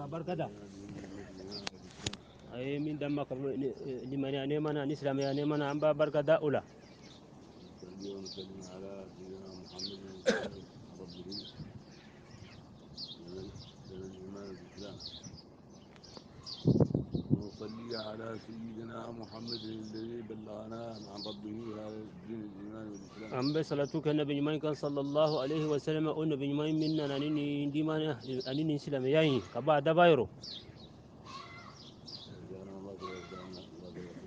Ka barika da a ye min d'an ma ka limaniya nɛɛma na ani silamɛya nɛɛma na, an b'a barika da o la. نصلي ونسلم على سيدنا محمد ربه لنا الإيمان والإسلام، ونصلي على سيدنا محمد الذي بلغنا عن ربه هذا الدين الإيمان والإسلام. An bɛ salatu kɛ nabi ɲuman kan sallallahu alaihi wa sallam, o nabi ɲuman min nana ni nin dimaniya ani nin silamɛya in ka bɔ a daba yɔrɔ. جعلنا الله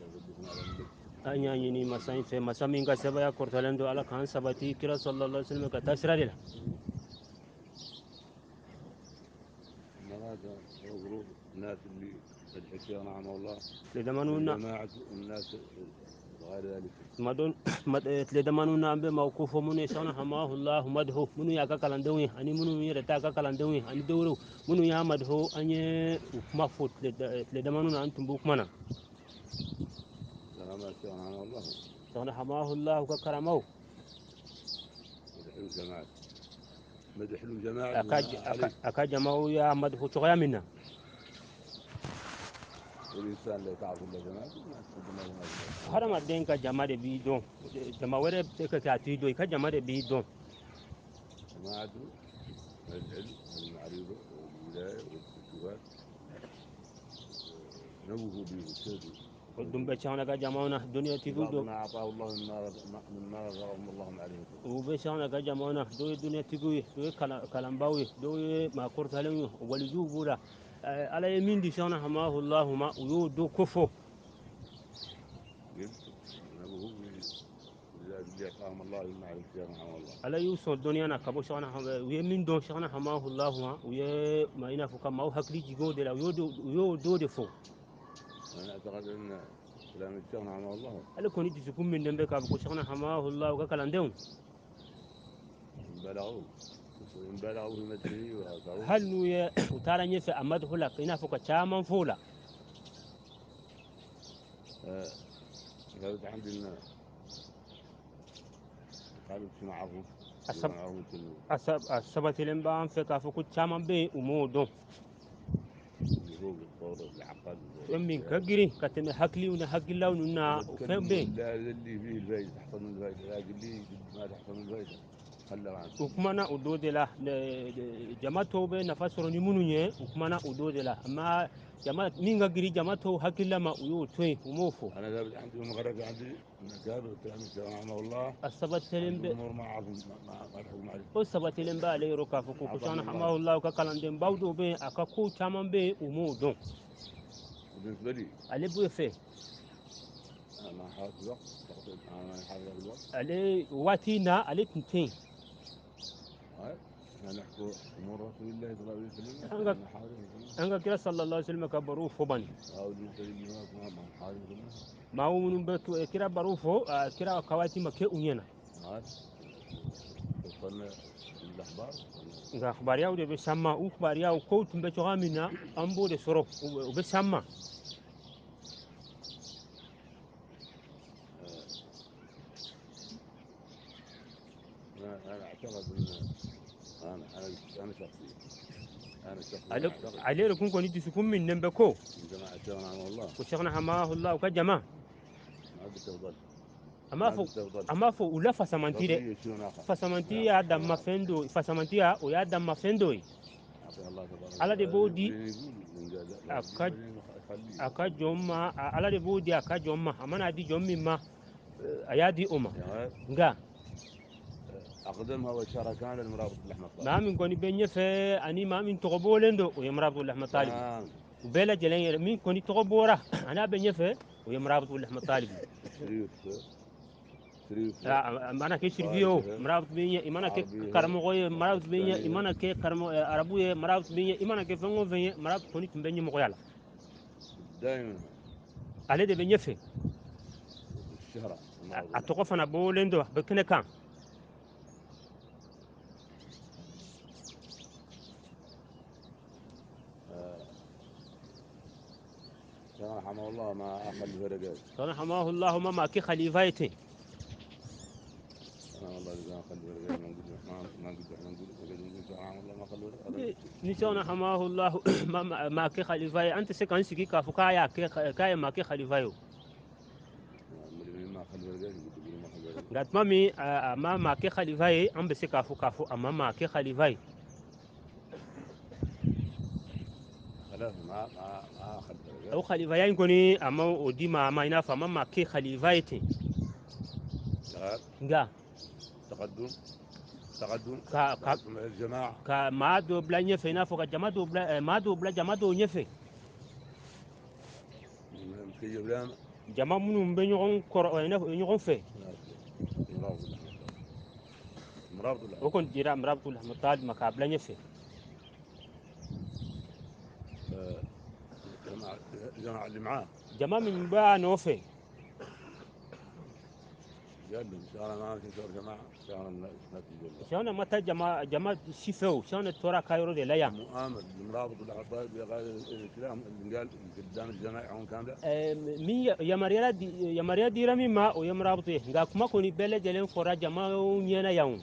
وثبتنا على ملته. An y'a ɲini masa in fɛ, masa min ka sɛbɛya kɔrɔtalen don, Ala k'an sabati kira sallallahu alaihi wa sallam ka taasira de la. مرات ظروف الناس اللي الحكي نعم الله Tile damadɔ na الجماعة الناس غير ذلك. Tuma dɔ tile damadɔ na, an bɛ maaw ko fɔ minnu ye sɔnna hamahullahu madhu, minnu y'a ka kalandenw ye ani minnu yɛrɛ t'a ka kalandenw ye ani dɔwɛrɛw minnu y'a madhu. An ye u kuma fɔ tile damadɔ na, an tun b'o kuma na. كرامات نعم الله. Sɔnna hamahullahu ka karamaw. مدحوا جماعة مدحوا جماعة A ka عليه. A ka jamaw y'a madhu cogoya min na. والإنسان لا يتعرف إلا جماعته ما تحب الله ما Hadamaden ka jama de b'i dɔn, jama wɛrɛ tɛ ka kɛ a t'i dɔn, i ka jama de b'i dɔn. جماعته العلم والمعرفة والولاية والفتوحات نوهوا به واجتهدوا. O dun bɛ caman ka jamaw na, dɔnniyatigiw بعض dɔ ما أعطاه الله مما رزقهم الله معرفته. U bɛ caman ka jamaw na, dɔw ye dɔnniyatigiw ye, dɔw ye kalanbaw ye, dɔw ye maakɔrɔtalenw ye, walijuw b'u la. Ala ye min di sɔnna hamahullahu ma, u y'o do ko fɔ. قلت نوهوا اللي أعطاهم الله بمعرفته رحمه الله. Ala y'u sɔn dɔnniya na ka bɔ sɔnna, u ye min dɔn sɔnna hamahullahu ma, u ye ma i n'a fɔ ka maaw hakili jigin o de la, u y'o do de fɔ. وأنا أعتقد أن كلام الشيخ رحمه الله Ale kɔni dusukun min bɛ k'a fɔ ko sɔnna hamahullahu ka kalandenw إن بلغوا وإن بلغوا في مدحه وأثروه. Hali n'u ye u taara ɲɛfɛ a madhu la, i n'a fɔ ka caman fɔ o la. ثبت عندنا قالوا معروف أصب معروف. A sabatilen b'an fɛ k'a fɔ ko caman bɛ yen, u m'o dɔn. اللي فوق الطور العقل. Fɛn min ka girin ka tɛmɛ hakiliw ni hakililaw ninnu na, o fɛn bɛ yen. لا اللي فيه الفائدة تحصل من الفائدة، لكن اللي ما تحصل من الفائدة خلى عنه. U kumana o dɔ de la, jama tɔw bɛ nafa sɔrɔ ni minnu ye, u kumana o dɔ de la, amma jama min ka girin jama tɔw hakilila ma, u y'o to yen, u m'o fɔ. أنا ثابت عندي ومغرب عندي أن كابر كلام الشيخ رحمه الله A sabatilen عنده bɛ أمور ما عرفوا ما الحكم عليه. O sabatilen b'ale yɔrɔ k'a fɔ ko sɔnna hamahullahu ka kalanden baw dɔw bɛ yen, a ka kow caman bɛ yen, u m'o dɔn. بالنسبة لي Ale b'o fɛ. أنا ما حاضر الوقت، أنا ما حاضر الوقت. Ale waati na ale tun tɛ yen. هاي احنا نحكي أمور رسول الله صلى الله عليه وسلم. أنا- أنا حاضر زمان. An ka kira sallallahu alaihi wasallam ka baro fɔ bani. أو اللي ما ما حاضر زمان. Maa minnu bɛ kira baro fɔ, a kira ka waati ma kɛ u ɲɛna. هاي وصلنا الأخبار. Nka kibaruyaw de bɛ s'an ma, u kibaruyaw kow tun bɛ cogoya min na, an b'o de sɔrɔ, u bɛ s'an ma. أنا أعتقد أن أنا شخصيا أنا شخصيا Ale أعتقد ale yɛrɛ kun kɔni dusukun min bɛ ko من جماعة الشيخ رحمه الله ko sɛgɛnna hamahullah ka jama ما بالتفضل a m'a ما fɔ بالتفضل a m'a fɔ u la fasamanti dɛ. بقية شيء آخر. Fasamanti y'a danma fɛn dɔ ye, fasamantiya o y'a danma fɛn dɔ ye. أعطيها الله تبارك Ala de b'o di وتعالى يقول من قال a ka يخليه a ka jɔn ma, Ala de b'o di a ka jɔn ma, a mana di jɔn min ma, a y'a di o ma. يعني Nka أقدمها وشاركان المرابط الأحمد طالب. Maa min kɔni bɛ ɲɛfɛ ani maa min tɔgɔ bɔlen don, o ye Murabitul Ahmad Talibi. تمام. U bɛɛ lajɛlen yɛrɛ, min kɔni tɔgɔ bɔra a n'a bɛ ɲɛfɛ, o ye Murabitul Ahmad Talibi. شريف شريف. A mana kɛ sirifi ye o, Murabit bɛ ɲɛ, i mana kɛ karamɔgɔ ye, Murabit bɛ ɲɛ, i mana kɛ karamɔgɔ arabu ye, Murabit bɛ ɲɛ, i mana kɛ fɛn o fɛn ye, Murabit kɔni tun bɛ ɲɛmɔgɔya la. دائما. Ale de bɛ ɲɛfɛ. الشهرة. A tɔgɔ fana bɔlen don, a bɛ kɛnɛ kan. كان رحمه الله ما أخلف رجال. Sɔnna hamahullahu ma maa kɛ khalifa ye ten. Ni sɔnna hamahullahu ma kɛ khalifa ye, an tɛ se k'an sigi k'a fɔ k'a y'a kɛ k'a ye maa kɛ khalifa ye o. Nka tuma min a ma maa kɛ khalifa ye, an bɛ se k'a fɔ a ma maa kɛ khalifa ye. O khalifaya in kɔni a ma o di maa ma, i n'a fɔ a ma maa kɛ khalifa ye ten. Nka ka maa dɔ bila ɲɛfɛ, i n'a fɔ ka jama dɔw bila, maa dɔw bila jama dɔw ɲɛfɛ. Jama minnu bɛ ɲɔgɔn kɔrɔ, i n'a fɔ ɲɔgɔn fɛ. O kɔni dira Murabitul Ahmad Talib ma k'a bila ɲɛfɛ. Jama min b'a nɔfɛ. Sɛwna ma taa jama si fɛ o, sɛwna tora ka yɔrɔ de la yan. Min yamaruya dira min ma, o ye murabitu ye, nka kuma kɔni bɛɛ lajɛlen fɔra jama ɲɛna yan o.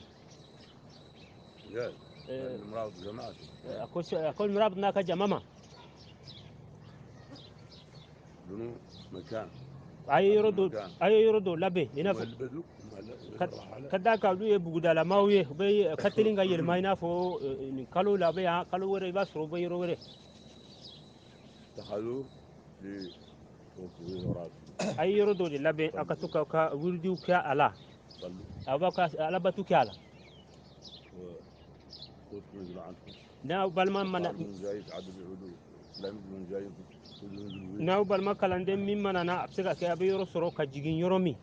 A ko murabitu n'a ka jama ma. A ye yɔrɔ dɔ labɛn, i n'a fɔ ka d'a kan olu ye bugudalamaw ye, u bɛ ka teli ka yɛlɛma, i n'a fɔ nin kalo la a bɛ yan, kalo wɛrɛ i b'a sɔrɔ u bɛ yɔrɔ wɛrɛ. A ye yɔrɔ dɔ de labɛn, a ka to ka wurudiw kɛ a la, a b'a ka alabatu kɛ a la. N'aw balima mana n'aw balima kalanden min mana na, a bɛ se ka kɛ a bɛ yɔrɔ sɔrɔ ka jigin yɔrɔ min.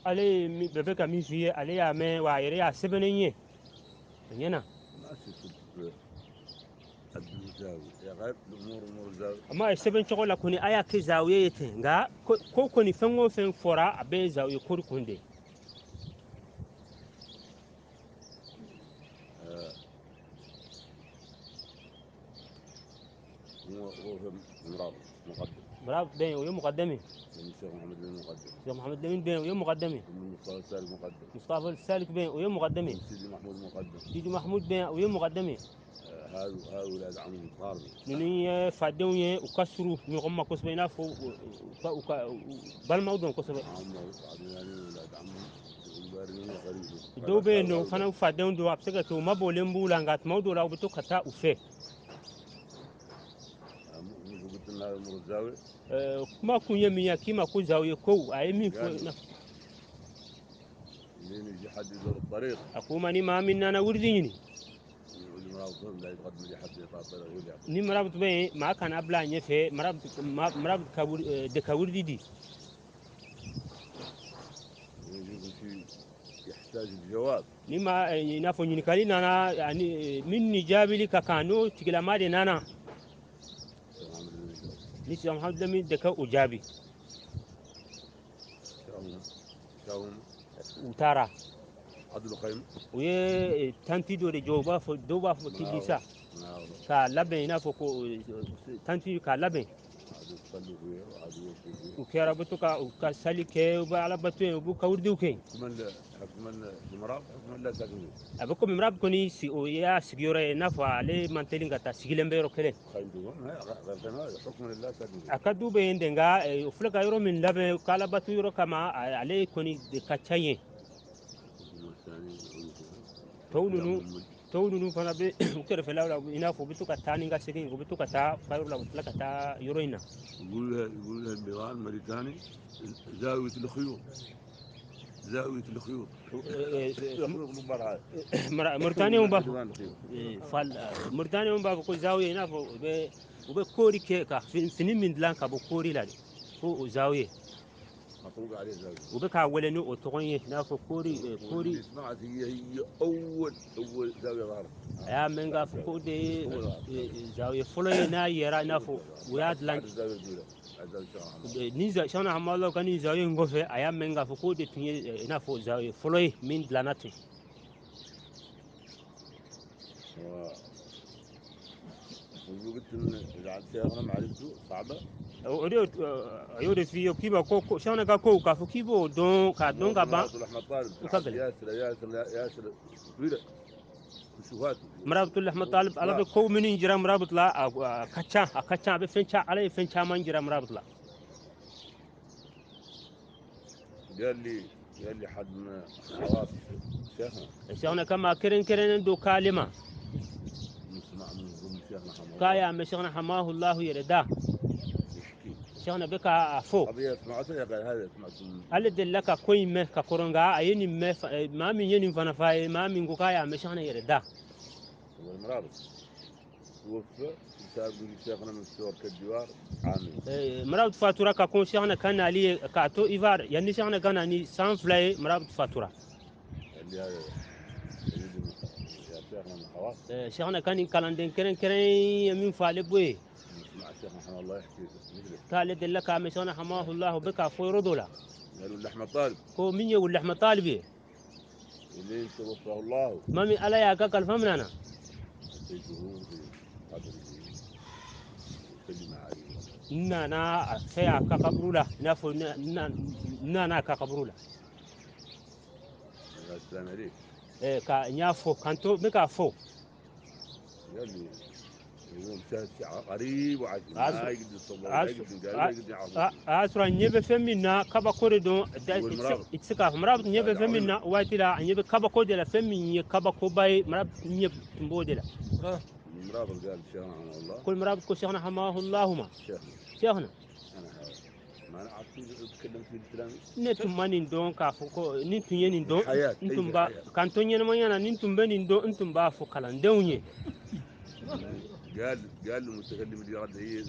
Ale bɛɛ bɛ ka min f'i ye, ale y'a mɛn wa a yɛrɛ y'a sɛbɛnnen ye a ɲɛna. A ma sɛbɛn cogo la kɔni, a y'a kɛ zawiye ye ten, nka ko kɔni fɛn o fɛn fɔra a bɛɛ ye zawiye kori kun de. مرابط بين ويوم مقدمي. الشيخ محمد لمين بين ويوم مقدمي. مصطفى السالك بين ويوم مقدمي. سيدي محمود مقدم. سيدي محمود بين ويوم مقدمي. هاو ولاد عمهم قاربي. نني فادوني وكسروا نغمة كسبة نافو بالموضوع كسبة. دو بينو فانا فادون دو أبسكتو ما بولين بولانغات موضوع لو بتو كتا وفي. Kuma kun ye min ye k'i ma ko zawiye ko a ye min fɔ. A ko ma ni maa min nana wurudi ɲini. Ni murabitu bɛ yen, maa kana bila a ɲɛfɛ, murabitu ka de ka wurudi di. Ni ma i n'a fɔ ɲininkali nana ani min ni jaabili ka kan, n'o tigilama de nana. Ni Cheikh Mohamed Lamine de ka o jaabi. U taara. U ye tanti dɔ de jɔ, u b'a fɔ dɔw b'a fɔ tilisa k'a labɛn, i n'a fɔ ko tanti k'a labɛn. U kɛra u bɛ to ka u ka sali kɛ, u bɛ alabato yen, u b'u ka wurudiw kɛ. A bɛ komi murabi kɔni o y'a sigiyɔrɔ ye, i n'a fɔ ale man teli ka taa sigilen bɛ yɔrɔ kelen. A ka du bɛ yen de, nka o filɛ ka yɔrɔ min labɛn k'alabato yɔrɔ kama, ale kɔni de ka ca yen. Tɔw ninnu fana bɛ u kɛrɛfɛlaw la, i n'a fɔ u bɛ to ka taa ni ka segin, u bɛ to ka taa u ka yɔrɔ la, u bɛ tila ka taa yɔrɔ in na. Mauritaniens b'a fɔ, Mauritaniens b'a fɔ ko zawiye, i n'a fɔ u bɛ koori kɛ ka fini min dilan ka bɔ koori la de, ko o zawiye. U bɛ k'a wele ni o tɔgɔ ye, i n'a fɔ koori koori. A y'a mɛn k'a fɔ ko de ye zawiye fɔlɔ ye n'a yɛrɛ, i n'a fɔ u y'a dilan ni Sɛkina Hamala ka nin zawiye in kɔfɛ, a y'a mɛn k'a fɔ k'o de tun ye i n'a fɔ zawiye fɔlɔ ye min dilanna ten. وقلت ان شيخنا معرفته صعبه. O de a y'o de f'i ye k'i b'a ko Cheikhna ka kow k'a fɔ k'i b'o dɔn k'a dɔn ka ban. احمد طالب o ka gɛlɛn. ياسر ياسر ياسر كبيره كشوفاته. Murabitul Ahmad Talib ala bɛ ko minnu jira murabit la a ka ca a ka ca a bɛ fɛn ca ala ye fɛn caman jira murabit la. قال لي حد من خواص شيخنا. Cheikhna kama kɛrɛnkɛrɛnnen don k'ale ma. نسمع من ضمن شيخنا حمد. K'a y'a mɛn Cheikhna hamahullahu yɛrɛ da. يحكي. Cheikhna bɛ k'a fɔ. قضيه سمعتها قال هذا سمعت. Ale delila ka ko in mɛn ka kɔrɔ nka a ye nin mɛn maa min ye nin fana f'a ye maa min ko k'a y'a mɛn Cheikhna yɛrɛ da. هو المرابط توفى سابق شيخنا من السور كالجوار عامين. Murabit fatura ka kɔn Cheikhna ka nali ye k'a to Ivoire yanni Cheikhna ka na ni san 2 ye murabit fatura. قال لي هذا سيد يا شيخنا من خواص. Cheikhna ka nin kalanden kɛrɛnkɛrɛn ye min fɔ ale bɔ ye. نسمع شيخنا حمد الله يحكي مثله. K'ale delila k'a mɛn Cheikhna hamahullahu bɛ k'a fɔ yɔrɔ dɔ la. قالوا لأحمد طالب. Ko min ye wuli Ahmad Talib ye. اللي توفاه الله. Maa min ala y'a ka kalifa minɛ na. أتيته في قبره وسلم عليه. N nana a fɛ a ka kaburu la i n'a fɔ n nana a ka kaburu la. السلام عليك. Ka n y'a fɔ kan to n bɛ k'a fɔ. قال لي هو مشاهد شيء غريب وعجيب ما يقدر يتصور ما يقدر ما يقدر يعرف. A y'a sɔrɔ a ɲɛ bɛ fɛn min na kabako de don i tɛ se k'a fɔ murabit ɲɛ bɛ fɛn min na waati la a ɲɛ bɛ kabako de la fɛn min ye kabakoba ye murabit ɲɛ tun b'o de la. المرابط قال شيخنا رحمه الله. Ko murabit ko Cheikhna hamahullahu شيخنا. Cheikhna. انا ما انا عرفت تكلمت في الكلام. Ne tun ma nin dɔn k'a fɔ ko ni tun ye nin dɔn n tun b'a k'an to ɲɛnamaya na ni tun bɛ nin dɔn n tun b'a fɔ kalandenw ye. قال له المتكلم اللي رد هي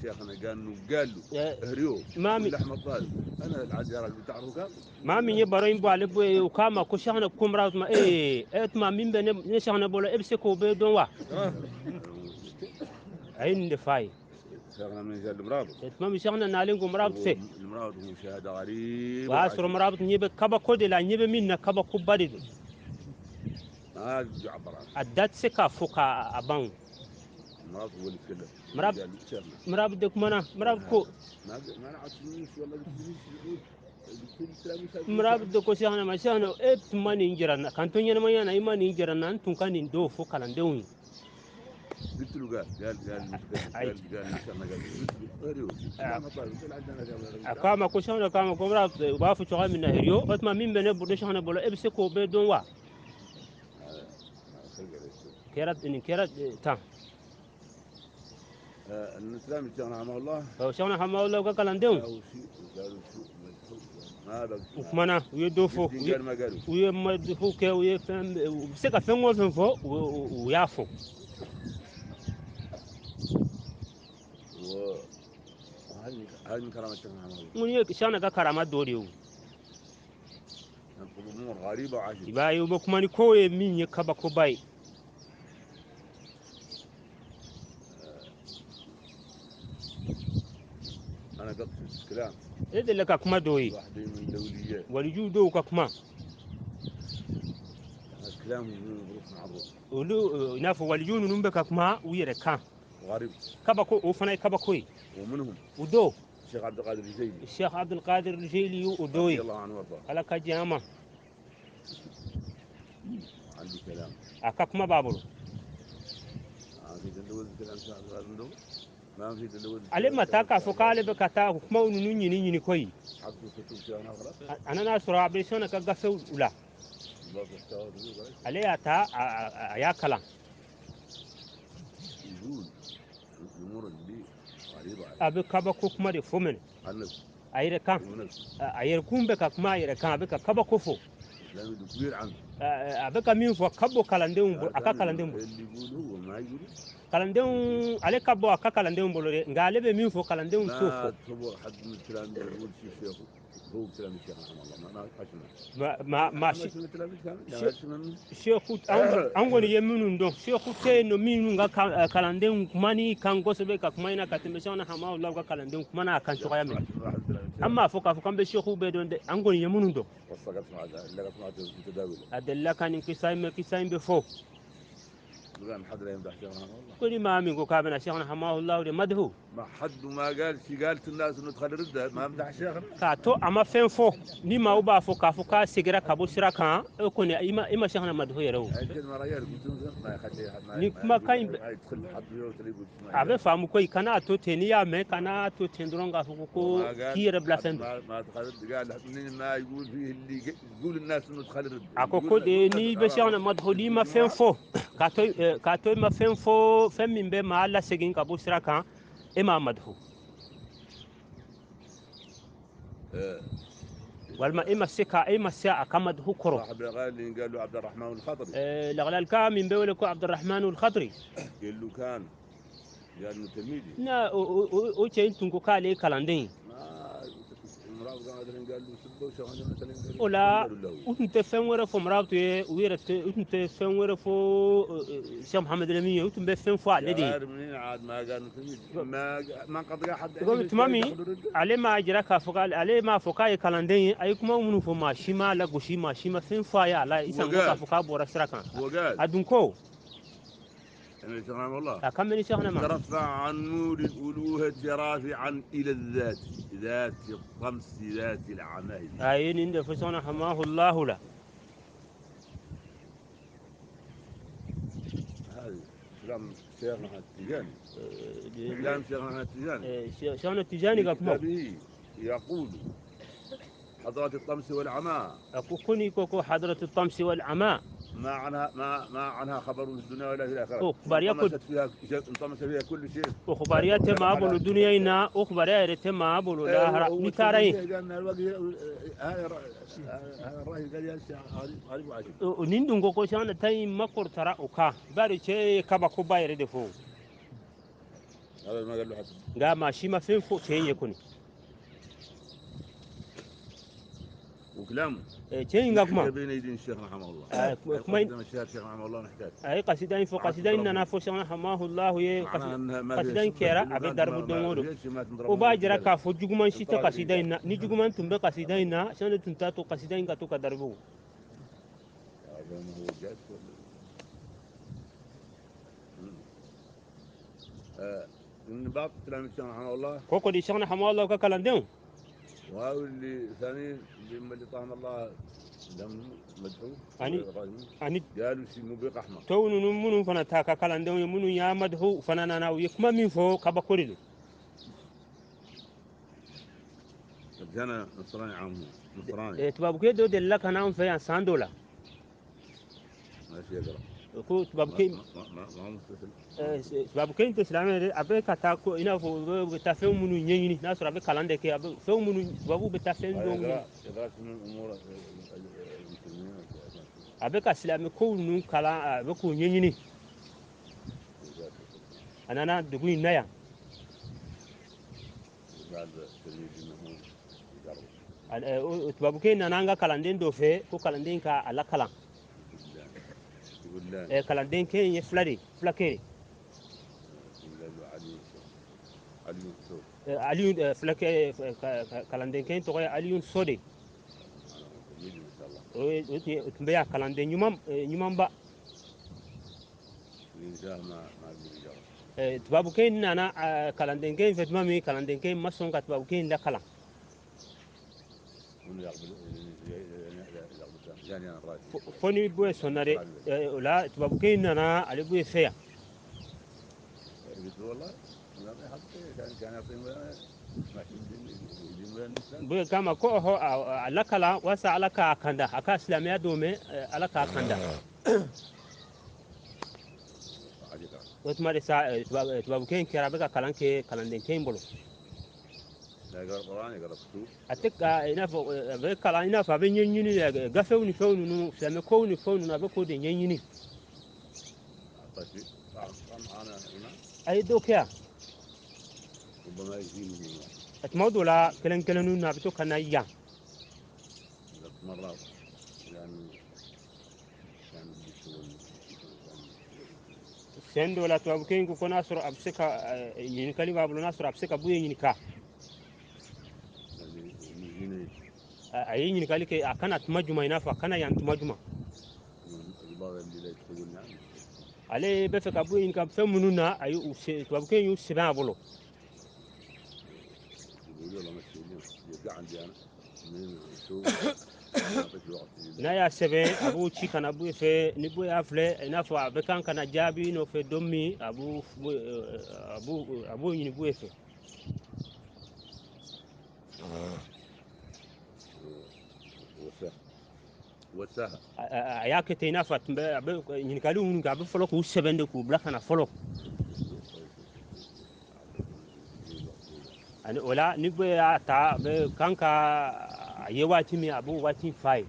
شيخنا قال انه قال له هريو مامي احمد طالب انا العاد يا رجل تعرفه قال maa min ye baro in bɔ ale bɔ ye o k'a ma ko Cheikhna ko murabit ma ee e tuma min bɛ ne Cheikhna bolo e bɛ se k'o bɛɛ dɔn wa a ye nin de f'a ye. شيخنا من جال المرابط. Tuma min Cheikhna nalen ko murabit fɛ. المرابط هو مشاهده غريب. O y'a sɔrɔ murabit ɲɛ bɛ kabako de la ɲɛ bɛ min na kabakoba de don. ما يعبر عنه. A da tɛ se k'a fɔ k'a ban. المرابط هو اللي تكلم. مرابط مرابط de kumana murabit ko. ما ما عرفت والله قلت Murabit de ko Cheikhna ma Cheikhna e tun ma nin jira n na k'an to ɲɛnamaya na i ma nin jira n na n tun ka nin dɔw fɔ kalandenw ye. قلت له قال قال قال قال قال شيخنا قال A k'a ma ko Cheikhna k'a ma ko murabit u b'a fɔ cogoya min na heriyo o tuma min bɛ ne bolo Cheikhna bolo e bɛ se k'o bɛɛ dɔn wa. Kɛra nin kɛra tan. الاسلام شيخنا رحمه الله. Cheikhna hamahullahu ka kalandenw. U kumana u ye dɔ fɔ u ye madihu kɛ u ye fɛn u bɛ se ka fɛn o fɛn fɔ u y'a fɔ. هذه من كرامة شيخنا رحمه الله. Mun ye Cheikhna ka karama dɔ de ye o. امور غريبة وعجيبة. I b'a ye u bɛ kuma ni ko ye min ye kabakoba ye. أنا قصدت كلام. E delila ka kuma dɔw ye. واحد من الدوليات. Waliju dɔw ka kuma. كلام من مع الروح. Olu i n'a fɔ waliju ninnu bɛ ka kuma u yɛrɛ kan. غريب. Kabako o fana ye kabako ye. ومنهم. U dɔw. الشيخ عبد القادر الجيلي. الشيخ عبد القادر الجيلي o dɔw ye. رضي الله عنه وارضاه. Ala ka diɲɛ ma. عندي كلام. A ka kuma b'a bolo. ما في تلوز كلام الشيخ عبد القادر ندو. ما في تلوز. Ale ma taa k'a fɔ k'ale bɛ ka taa kumaw ninnu ɲini ɲini koyi. حطوا كتب شيخنا خلاص. A nana sɔrɔ a bɛ Cheikhna ka gafew la. Ale y'a ta a y'a kalan. يقول الامور اللي غريبه عليه. A bɛ kabako kuma de fɔ minɛ. عن نفسه. A yɛrɛ kan. A yɛrɛ kun bɛ ka kuma a yɛrɛ kan a bɛ ka kabako fɔ. الاسلام كبير عنه. A bɛ ka min fɔ ka bɔ kalandenw bolo a ka kalandenw bolo. اللي يقول هو ما يقول. Kalandenw ale ka bɔ a ka kalandenw bolo dɛ nka ale bɛ min fɔ kalandenw t'o fɔ. ما تصور حد من التلاميذ يقول شيء شيخه هو كلام الشيخ رحمه الله ما حشمه. Ma ma si seku an kɔni ye minnu dɔn seku tɛ yen nɔ minnu ka kalandenw kuma ni kan kosɛbɛ ka kuma in na ka tɛmɛ Cheikhna hamahullahu ka kalandenw kuma n'a kan cogoya min na an m'a fɔ k'a fɔ k'an bɛ seku bɛɛ dɔn dɛ an kɔni ye minnu dɔn. A delila ka nin kisa in mɛn kisa in bɛ fɔ. قال حد لا يمدح شيخنا والله. Ko ni maa min ko k'a bɛna Cheikhna hamahullahu de madhu. ما حد ما قال شي، قالت الناس انه دخل رده ما مدح شيخنا. K'a to a ma fɛn fɔ ni maaw b'a fɔ k'a fɔ k'a seginna ka bɔ sira kan, e kɔni i ma Cheikhna madhu yɛrɛ o. هاي الكلمه ريال قلت ما يخلي ما Ni kumakan in ما يدخل حد يقول. A bɛ faamu koyi, kana to ten, n'i y'a mɛn kana to ten dɔrɔn k'a fɔ ko k'i yɛrɛ bila fɛn dɔ. ما دخل رده، قال منين ما يقول فيه اللي يقول الناس انه دخل رده. A ko ko de n'i bɛ Cheikhna madhu, n'i ma fɛn fɔ k'a to i ma fɛn fɔ, fɛn min bɛ maa lasegin ka bɔ sira kan, e m'a madhu, walima e ma se ka e ma se a ka madhu kɔrɔ. صاحب الغالي قال له عبد الرحمن الخطري. Laglalka min bɛ wele ko Abdurrahman al-Khatri. قال له كان قال انه تلميذي. Na o cɛ in tun ko k'ale ye kalanden ye. ما المرابط مثلا قال له سبه وشغل مثلا. O la u tun tɛ fɛn wɛrɛ fɔ Murabtu ye, u yɛrɛ tɛ, u tun tɛ fɛn wɛrɛ fɔ Cheikh Muhammed Lamine ye, u tun bɛ fɛn fɔ ale de ye. غير منين عاد ما قال انه تلميذ ما انقضى حد. Ko tuma min ale m'a jira k'a fɔ k'ale ale m'a fɔ k'a ye kalanden ye, a ye kuma minnu fɔ, maa si m'a lagosi, maa si ma fɛn fɔ a ye a la i sanko k'a fɔ k'a bɔra sira kan. وقال A dun ko انا شيخنا والله a kan bɛ ni Cheikhna ma. ترفع عن نور الألوهة رافعا إلى الذات ذات الطمس ذات العمائل. A ye nin de fɔ Cheikhna hamahullahu la. هذا كلام شيخنا التجاني، كلام شيخنا التجاني. Cheikhna Tijani في ka kuma. كتابه يقول حضرات الطمس والعماء. A ko ko n'i ko ko hadratu tamsi wal ama. ما عنها ما عنها خبر في الدنيا ولا في الآخرة. أوه، باريا انطمست فيها، انطمس فيها كل شيء. O kibaruya tɛ maa bolo duniya in na, o kibaruya yɛrɛ tɛ maa bolo lahara n'i taara yen. قال الوقت هذا هذا الرأي قال يا شيخ غريب غريب وعجيب. Nin dun ko ko Cheikhna ta in makɔrɔtara o kan bari cɛ ye kabakoba yɛrɛ de fɔ. هذا ما قال له حسن. Nka maa si ma fɛn fɔ cɛ in ye kɔni. وكلامه Cɛ in ka kuma بين يدين الشيخ رحمه الله. Kuma in قدام الشيخ رحمه الله نحتاج. A ye kasida in fɔ, kasida in nana fɔ Cheikhna hamahullahu ye. معناها انها ما فيها Kasida in شبه kɛra لأنه a bɛ كانت daribu ما don o ما don. فيها شيء ما تنضرب. O b'a jira k'a fɔ juguman si tɛ kasida in na. Ni juguman tun bɛ kasida in na, Cheikhna tun t'a to kasida in ka to ka daribu. هذا ما هو جاد ولا من بعض تلاميذ الشيخ رحمه الله. Ko ko di Cheikhna hamahullahu ka kalandenw. وهؤلاء اللي ثانيين اللي اللي طعم الله لم مدحوه. Ani قالوا شيء مبيق احمر. Tɔw ninnu minnu fana t'a ka kalandenw ye, minnu y'a madhu fana nana, u ye kuma min fɔ, kabako de don. كان نصراني عام نصراني. Tubabukɛ dɔ delila ka n'an fɛ yan san dɔ la. ماشي يقرا. Ko tubabukɛ ما ما ما هو مستسلم. Tubabukɛ in tɛ silamɛ ye dɛ, a bɛ ka taa ko i n'a fɔ u bɛ taa fɛn minnu ɲɛɲini, n'a sɔrɔ a bɛ kalan de kɛ, a bɛ fɛn minnu tubabuw bɛ taa fɛn dɔw ɲini. يقرا يقرا من امور المسلمين. A bɛ ka silamɛ kow ninnu kalan, a bɛ k'o ɲɛɲini. A nana dugu in na yan. بعد تلميذ انه يقرب. Tubabukɛ in nana an ka kalanden dɔ fɛ ko kalanden ka a lakalan. يقول لا. Kalanden kɛ in ye fila de ye, fulakɛ de. يقول له علي علي سو. Aliyu fulakɛ kalanden kɛ in tɔgɔ ye Aliyun So de. انا تلميذ ما شاء الله. O tun bɛ yan kalanden ɲuman ɲumanba. اللي جاء ما قدر يجاوب. Tubabukɛ in nana kalandenkɛ in fɛ tuma min, kalandenkɛ in ma sɔn ka tubabukɛ in lakalan. من يقبل جاني انا الراجل. Fo ni Buye sɔnna dɛ. O la tubabukɛ in nana ale Buye fɛ yan. قلت له والله ما يحط كان يعطيني ما يدين ولا الانسان. Buye kama ko ɔhɔ a lakalan walasa Ala k'a kanda a ka silamɛya don mɛ Ala k'a kanda. عجيب. O tuma de sa tubabukɛ in kɛra a bɛ ka kalan kɛ kalandenkɛ in bolo. لا يقرا القران يقرا كتب. A tɛ ka i n'a fɔ a bɛ kalan i n'a fɔ a bɛ ɲɛɲini gafew ni fɛnw ninnu, silamɛ kow ni fɛnw ninnu, a bɛ k'o de ɲɛɲini. اعطى شيء معنا هنا. A ye dɔ kɛ yan. ربما يجيني هنا. A tuma dɔw la kelen kelenninw na a bɛ to ka na yan. مرات لانه كان بده شغل كان Sen dɔ la tubabukɛ in ko ko n'a sɔrɔ a bɛ se ka ɲininkali b'a bolo, n'a sɔrɔ a bɛ se ka Buye ɲininka. يعني من هنا. A ye ɲininkali kɛ a kana tuma juma, i n'a fɔ a kana yan tuma juma. من البعض اللي لا يدخلون يعني. Ale bɛ fɛ ka Buye ɲininka fɛn minnu na, a ye u tubabukɛ in y'u sɛbɛn a bolo. N'a y'a sɛbɛn, a b'o ci ka na Buye fɛ. Ni Buye y'a filɛ, i n'a fɔ a bɛ kan ka na jaabi nɔfɛ don min, a b'o ɲini Buye fɛ. A y'a kɛ ten, i n'a fɔ a tun bɛ a bɛ ɲininkaliw minnu kɛ, a bɛ fɔlɔ k'u sɛbɛn de k'u bila ka na fɔlɔ. Ani o la, ni Buye y'a ta, a bɛ kan ka a ye waati min, a b'o waati f'a ye.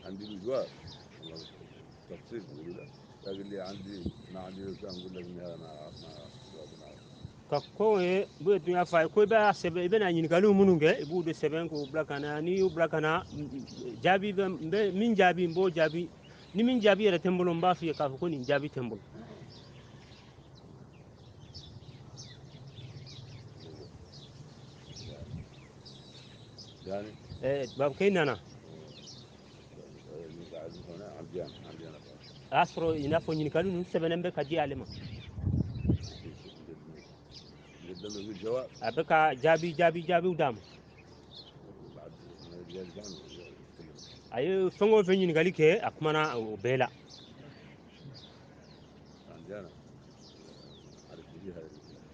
عندي الجواب تفصيل بيقولوا لا، قال لي عندي ما عندي نقول لك اني انا ما ka ko ye Buye tun y'a fɔ a ye ko i b'a sɛbɛn, i bɛna ɲininkaliw minnu kɛ, i b'u de sɛbɛn k'u bila ka na. N'i y'u bila ka na, jaabi bɛ n bɛ min jaabi, n b'o jaabi. Ni min jaabi yɛrɛ tɛ n bolo, n b'a f'i ye k'a fɔ ko nin jaabi tɛ n bolo. Tubabukɛ nana a y'a sɔrɔ i n'a fɔ ɲininkali ninnu sɛbɛnnen bɛ ka di ale ma. A bɛ ka jaabi jaabi jaabiw d'a ma. A ye fɛn o fɛn ɲininkali kɛ, a kumana o bɛɛ la.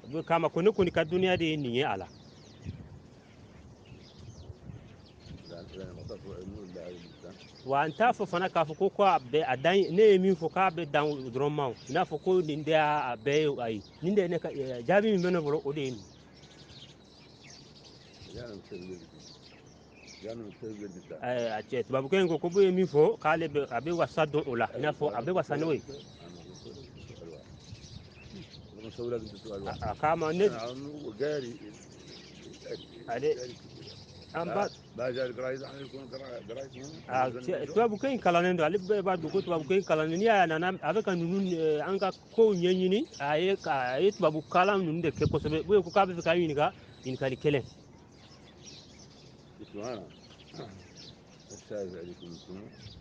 A bɛ k'a ma ko ne kɔni ka dɔnniya de ye nin ye a la. Wa n t'a fɔ fana k'a fɔ ko a bɛ a dan, ne ye min fɔ k'a bɛ dan o dɔrɔn ma o. I n'a fɔ ko nin de y'a bɛɛ ye, ayi, nin de ye ne ka jaabi min bɛ ne bolo, o de ye nin. A cɛ tubabukɛ in ko Buye ye min fɔ k'ale bɛ a bɛ wasa dɔn o la, i n'a fɔ a bɛ wasa n'o ye. A k'a ma ne ale an ba tubabukɛ in kalannen don, ale bɛɛ b'a dɔn ko tubabukɛ in kalannen. N'i y'a nana a bɛ ka ninnu an ka kow ɲɛɲini, a ye tubabu kalan ninnu de kɛ kosɛbɛ. Buye ko k'a bɛ fɛ k'a ɲininka ɲininkali kelen.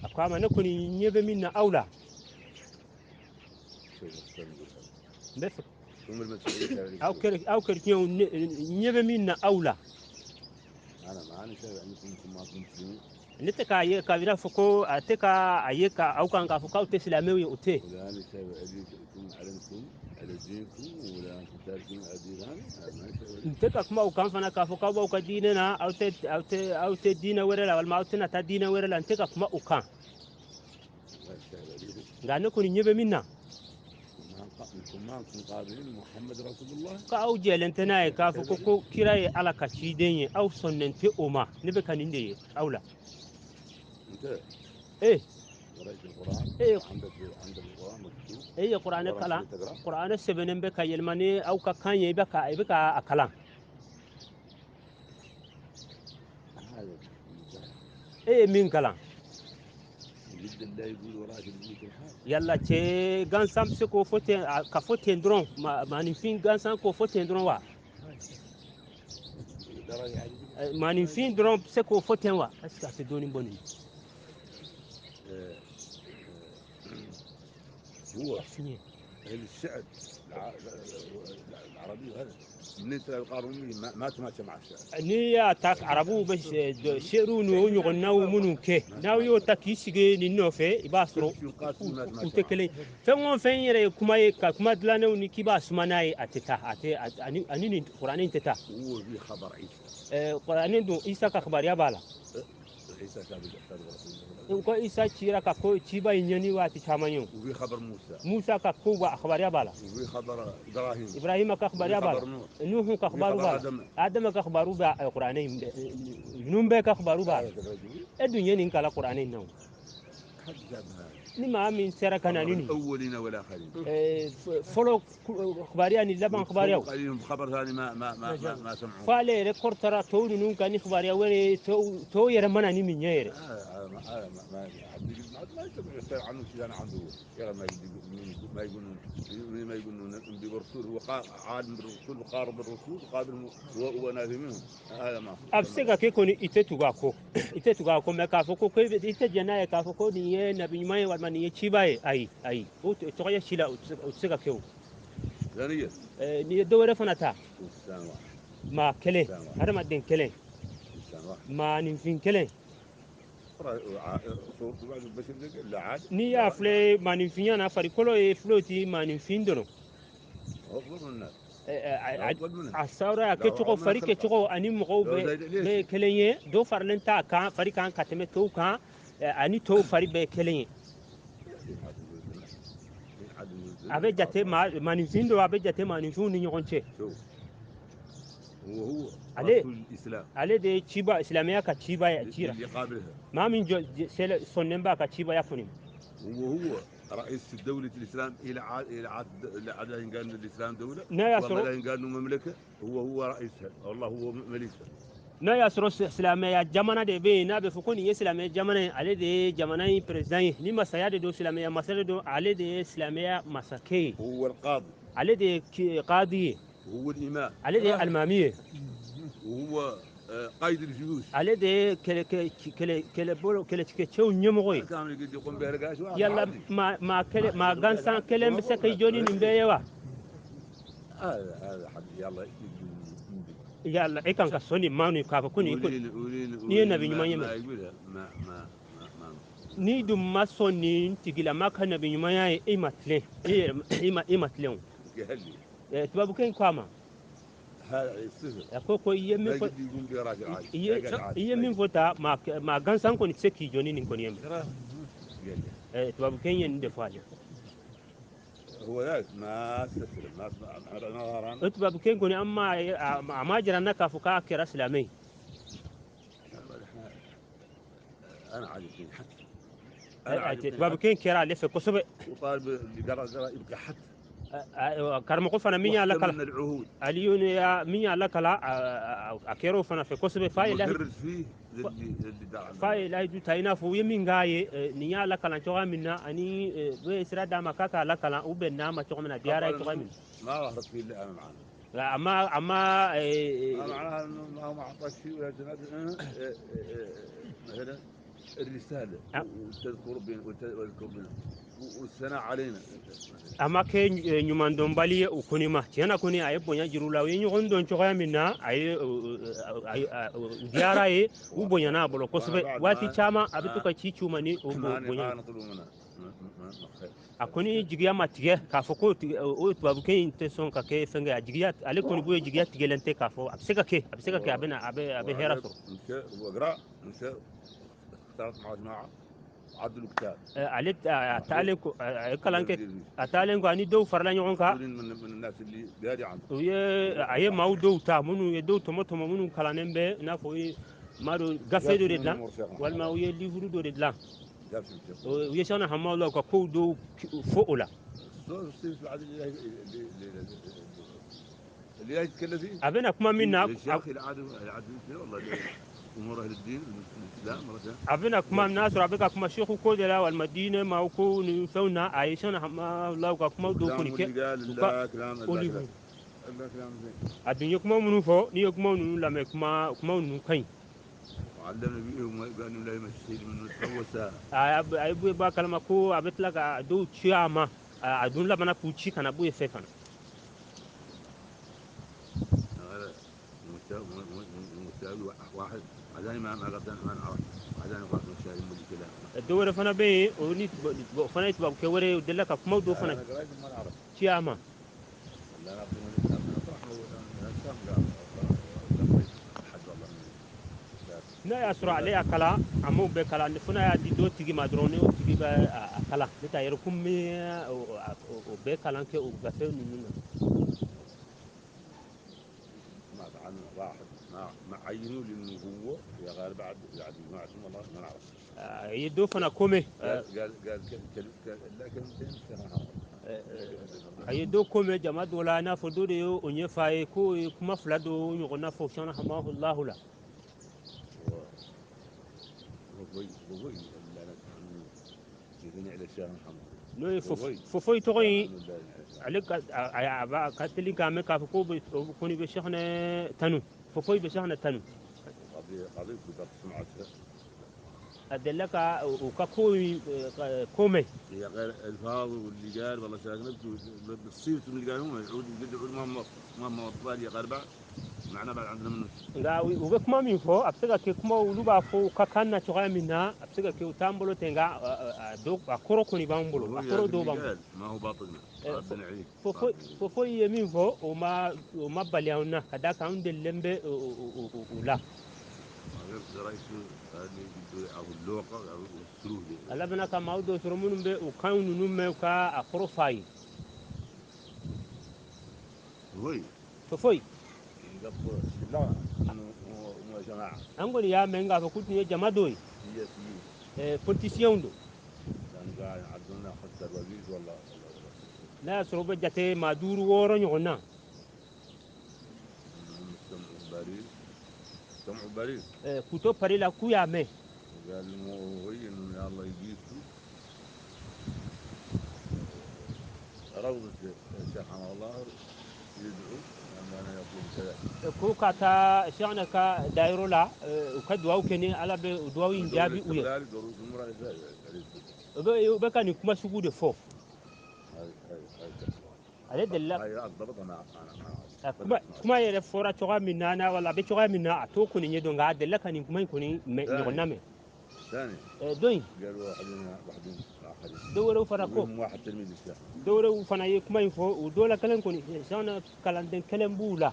A ko a ma ne kɔni ɲɛ bɛ min na aw la. N bɛ fɛ aw kerecɛnw, ɲɛ bɛ min na aw la. Ne tɛ k'a ye k'a yira fɔ ko a tɛ k'a ye ka aw kan k'a fɔ k'aw tɛ silamɛw ye, o tɛ. N tɛ ka kuma o kan fana k'a fɔ k'aw b'aw ka diinɛ na, aw tɛ diinɛ wɛrɛ la, walima aw tɛna taa diinɛ wɛrɛ la, n tɛ ka kuma o kan. Nka ne kɔni ɲɛ bɛ min na, k'aw jɛlen tɛ n'a ye k'a fɔ ko kira ye Ala ka ciden ye, aw sɔnnen tɛ o ma. Ne bɛ ka nin de ye aw la. E ye kuranɛ kalan, kuranɛ sɛbɛnnen bɛ ka yɛlɛma ni aw ka kan ye, i bɛ ka a kalan. E ye min kalan, yala cɛ gansan bɛ se k'o fɔ ten, ka fɔ ten dɔrɔn, maaninfin gansan k'o fɔ ten dɔrɔn wa? Maaninfin dɔrɔn bɛ se k'o fɔ ten wa? Est-ce que a tɛ dɔɔnin bɔ nin? هو الشعر العربي هذا من انت القاروني ما تماشى مع الشعر. N'i y'a ta arabuw bɛ seeriw n'o ɲɔgɔnnaw minnu kɛ, n'aw y'o ta k'i sigi nin nɔfɛ, i b'a sɔrɔ u tɛ kelen. Fɛn o fɛn yɛrɛ ye kuma ye, ka kuma dilannenw ni k'i b'a suma n'a ye, a tɛ taa, a tɛ ani nin kuranɛ in tɛ taa. Kuranɛ dun, Isa ka kibaruya b'a la. Ko Isa cira ka ko ciba in ɲɛni waati caman ye. Musa ka ko ba kibaruya b'a la. Ibrahima ka kibaruya b'a la. Nuhu ka kibaru b'a la. Adama ka kibaru b'a kuranɛ in, ninnu bɛɛ ka kibaru b'a la. E dun ye nin kalan kuranɛ in na o. Ni maa min sera ka na ni nin الاولين والاخرين fɔlɔ kibaruya ni laban kibaruyaw عليهم خبر ثاني ما ما ما ما, ما سمعوه f'ale yɛrɛ kɔrɔtara tɔw ninnu kan ni kibaruya wɛrɛ tɔw yɛrɛ mana ni min ɲɛ yɛrɛ هذا ما ما ما ما يسمع عنه شيء انا عنده يا ما ما يقولون ما يقولون برسول هو عالم بالرسول وقارب بالرسول وقابل ونافي منهم هذا ما a bɛ se ka kɛ kɔni i tɛ tugu a kɔ i tɛ tugu a kɔ mɛ k'a fɔ ko i tɛ jɛn n'a ye k'a fɔ ko nin ye nabi ɲuman ye walima nin ye ciba ye ayi ayi o tɔgɔ si la o tɛ se ka kɛ o ثانيا n'i ye dɔ wɛrɛ fana ta انسان واحد maa kelen hadamaden kelen انسان واحد maaninfin kelen صورته بعد البشر لا عاد n'i y'a filɛ maaninfinya na farikolo ye filɛ o ti maaninfin dɔrɔn افضل من الناس a sawura a kɛcogo fari kɛcogo ani mɔgɔw bɛɛ ye kelen ye dɔw faralen t'a kan fari kan ka tɛmɛ tɔw kan ani tɔw fari bɛɛ ye kelen ye a bɛ jate maaninfin dɔw a bɛ jate maaninfinw ni ɲɔgɔn cɛ هو هو عليه. رسول الاسلام ale de ye ciba silamɛya ka ciba ye cira اللي قابلها maa min jɔ sɔnnen b'a ka cibaya kɔni هو هو رئيس دولة الإسلام إلى عاد إلى عاد إلى عاد قال إن الإسلام دولة n'a y'a والله sɔrɔ لا قال إنه مملكة هو هو رئيسها والله هو ملكها n'a y'a sɔrɔ silamɛya jamana de bɛ yen n'a bɛ fɔ ko nin ye silamɛya jamana ye ale de ye jamana in président ye ni masaya de don silamɛya masa de don ale de ye silamɛya masakɛ ye هو القاضي ale de ye qadi ye وهو الإمام ale de ye alimami ye وهو قائد الجيوش ale de ye kɛlɛ kɛlɛ kɛlɛbolo kɛlɛtigɛcɛw ɲɛmɔgɔ ye كان يقدر يقوم بها رقاش واحد yala عادي. maa kelen maa gansan kelen bɛ se k'i jɔ ni nin bɛɛ ye wa هذا هذا حد يلا yala e kan ka sɔn nin maa nin k'a fɔ ko nin ko ولين ولين ni ye ولين nabi ما, ɲuman ye ما mɛ يقولها ما ما ما ما n'i dun ma sɔn nin tigilama ka nabi ɲumanya ye e ma tilen e yɛrɛ e ma tilen o قال لي tubabukɛ in ko a ma هذا عليه الصفر a ko ko i ye ما min fɔ يقدر يقوم بها راجل عادي i ye راجل عادي i ye ما min fɔ ta maa gansan kɔni tɛ se k'i jɔ ni nin kɔni ye mɛ يقدر. قال لي tubabukɛ in ye nin de fɔ a ɲɛna هو ذاك ما استسلم ما ما ظهر o tubabukɛ in kɔni an ma ye a ma jira n na k'a fɔ k'a kɛra silamɛ ye احنا انا عاجبني حتى انا عاجبني tubabukɛ in kɛra ale fɛ kosɛbɛ وطالب اللي قرا قرا يبقى حتى karamɔgɔ fana min y'a lakala من العهود aliyu ne y'a min y'a lakala a kɛra o fana fɛ kosɛbɛ f'a ye lahi المدرس فيه اللي اللي دار عنه f'a ye layidu ta i n'a fɔ u ye min k'a ye nin y'a lakalan cogoya min na ani u ye sira d'a ma k'a k'a lakalan u bɛn n'a ma cogo min na a diyara ye cogoya min ما ظهرت فيه الا انا معنا na a ma a ma ما معناها انه ما هو ما اعطاك شيء ولا جناد مثلا الرساله وتذكر بنا وتذكر بنا والثناء علينا a ma kɛ ɲumandɔnbali ye o kɔni ma tiɲɛ na kɔni a ye bonya jira u la u ye ɲɔgɔn dɔn cogoya min na a ye u diyara ye u bonyana a bolo kosɛbɛ waati caman a bɛ to ka ci ci u ma ni o ما bonya قانط منها a kɔni jigiya ma tigɛ k'a fɔ ko o tubabukɛ in tɛ sɔn ka kɛ fɛnkɛ a jigiya ale kɔni b'o ye jigiya tigɛlen tɛ k'a fɔ a bɛ se ka kɛ a bɛ se ka kɛ a bɛ na a bɛ hɛrɛ sɔrɔ مشى وقرا مشى اختلط مع جماعه عدلوا كتاب ale a taalen ko a ye kalan kɛ a taalen ko ani dɔw farala ɲɔgɔn kan من من الناس اللي قاري عنده u ye a ye maaw dɔw ta minnu ye dɔw tɔmɔ tɔmɔ minnu kalannen bɛ i n'a fɔ u ye maa dɔ gafe dɔ de dilan walima u ye livre dɔ de dilan u ye sɔnni hamaw la u ka kow dɔw fɔ o la اللي يتكلم فيه a bɛna kuma min na الشيخ العادل العادل والله امور اهل الدين الاسلام a bɛna kuma min n'a sɔrɔ a bɛ ka kuma seku ko de la walima diinɛ maaw ko ni fɛnw na a ye sɔnni hamaw la u ka kuma dɔw kɔni kɛ u ka o livre a dun ye kuma minnu fɔ n'i ye kuma ninnu lamɛn kuma kuma ninnu ka ɲi وعلمنا بهم بأنه لا يمس من نفسه a ye bɔ a kalama ko a bɛ tila ka dɔw ci a ma a dun labanna k'u ci ka na b'u ye fɛ fana واحد عداني ما ما قدرنا ما نعرف عداني واحد مشاري مولي كلام dɔ wɛrɛ fana bɛ yen o ni o fana ye tubabukɛ wɛrɛ ye o delila ka kuma dɔw fana ci a ma n'a y'a sɔrɔ ale y'a kalan a m'o bɛɛ kalan fo n'a y'a di dɔ tigi ma dɔrɔn ni o tigi bɛ a kalan n'o tɛ a yɛrɛ kun bɛ o bɛɛ kalan kɛ o gafe ninnu na. عنه واحد ما عينوا لانه هو يا غير بعد جماعتهم والله ما نعرف. A ye dɔ fana komɛ. قال قال قال لا كلمتين A ye dɔ komɛ jama dɔ la, i n'a fɔ dɔ de ye o ɲɛfɔ a ye k'o ye kuma fila dɔ ɲɔgɔnna fɔ Cheikhna hamahullahu la. N'o ye Fofoyi tɔgɔ in, ale ka a b'a ka teli k'a mɛn k'a fɔ ko kɔni bɛ Cheikhna tanu, Fofoyi bɛ Cheikhna tanu. A delila ka u ka ko in ko mɛn. هي غير الفاظ واللي قال والله شاك نفسه بالصيت اللي قال هم يعود يعود ما ما يا غير بعد معنا بعد عندنا منه. Nka u bɛ kuma min fɔ, a bɛ se ka kɛ kuma olu b'a fɔ u ka kan na cogoya min na, a bɛ se ka kɛ u t'an bolo ten, nka a dɔw a kɔrɔ kɔni b'an bolo, a kɔrɔ dɔw b'an bolo. ما هو باطلنا ربنا يعينك. Fofoyi ye min fɔ, o ma bali anw na, ka d'a kan anw delilen bɛ o la. Ala bɛna ka maaw dɔ sɔrɔ minnu bɛ u kan ninnu mɛn, u ka a kɔrɔ f'a ye. Fofoyi, an kɔni y'a mɛn k'a fɔ k'u tun ye jama dɔ ye, politiciens don. N'a y'a sɔrɔ u bɛ jate maa duuru wɔɔrɔ ɲɔgɔn na. K'u to Paris la k'u y'a mɛn. قال هي انه يا الله يقيسوا روضة الشيخ حمد الله يدعو أنا يطلب كذا. Ko ka taa Cheikhna ka dayɔrɔ la, u ka duwawu kɛ ni Ala bɛ duwawu in jaabi u ye. U bɛ ka nin kuma sugu de fɔ. Ale delila kuma yɛrɛ fɔra cogoya min na wala a bɛ cogoya min na, a t'o kɔni ɲɛdɔn, nka a delila ka nin kuma in kɔni mɛn, ɲɔgɔnna mɛn. Dɔ in dɔ wɛrɛw fana ko dɔ wɛrɛw fana ye kuma in fɔ, o dɔ la kelen kɔni Cheikhna kalanden kelen b'u la.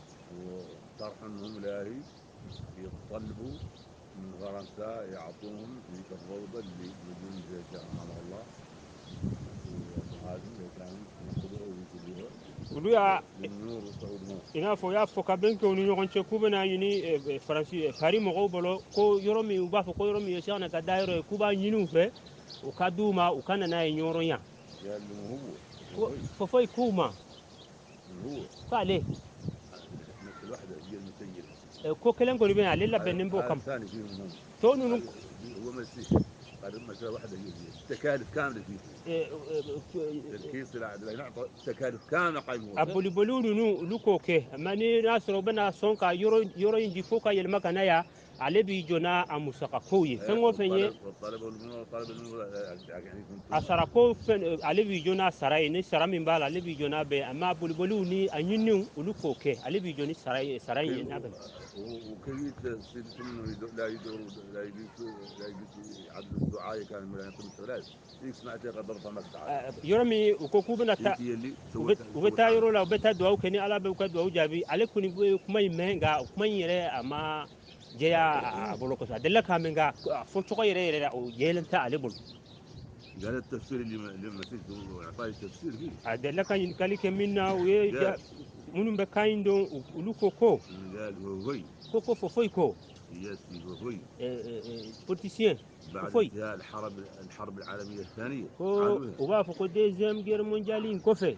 واقترحوا انهم لاهي يطلبوا من فرنسا يعطوهم ذيك الروضه اللي بدون فيها الشيخ رحمه الله وهذه كانوا ياخذوها ويشيلوها. Olu y'a النور وصعود نور. I n'a fɔ u y'a fɔ ka bɛn kɛ u ni ɲɔgɔn cɛ k'u bɛna ɲini Faransi Paris mɔgɔw bolo ko yɔrɔ min u b'a fɔ ko yɔrɔ min ye Cheikhna ka dayɔrɔ ye, k'u b'a ɲini u fɛ u ka d'u ma, u ka na n'a ye Ɲɔrɔ yan. قال له هو Fofoyi k'u ma هو k'ale الوحده هي المسيره. Ko kelen kɔni bɛ yen, ale labɛnnen b'o kama. الثاني فيهم هم tɔ ninnu هو مسيح قال مسألة واحدة هي التكاليف كاملة فيه تركيز نعطى تكاليف كاملة قايمة. A boliboliw ninnu, olu k'o kɛ, amma ni n'a sɔrɔ u bɛna sɔn ka yɔrɔ in di fo ka yɛlɛma ka na yan, ale b'i jɔ n'a a musaka kow ye, fɛn o fɛn ye. A sara ko fɛn, ale b'i jɔ n'a sara ye, ni sara min b'a la, ale b'i jɔ n'a bɛɛ ye, amma a boliboliw ni a ɲininiw, olu k'o kɛ, ale b'i jɔ ni sara ye, sara in ye n'a bɛ. وكيف انه لا يدعو لا يجلس لا يجلس عدد الدعاء كان من يقوم الثلاث ديك سمعت قدر ما تعالى. Yɔrɔ min u ko k'u bɛna taa, u bɛ taa yɔrɔ la, u bɛ taa duwawu kɛ ni Ala bɛ u ka duwawu jaabi, ale kɔni bɛ kuma in mɛn, nka kuma in yɛrɛ a ma jɛya a bolo kosɛbɛ. A delila k'a mɛn, nka a fɔ cogo yɛrɛ yɛrɛ la, o jɛlen tɛ ale bolo. قال التفسير اللي لما سيد واعطاني التفسير فيه. A delila ka ɲininkali kɛ min na, u ye minnu bɛ kan in dɔn, olu ko ko قال هو هي ko Fofoyi ko سياسي هو politicien بعد Fofoyi انتهاء الحرب العالميه الثانيه ko u b'a fɔ ko deuxième guerre mondiale in kɔfɛ.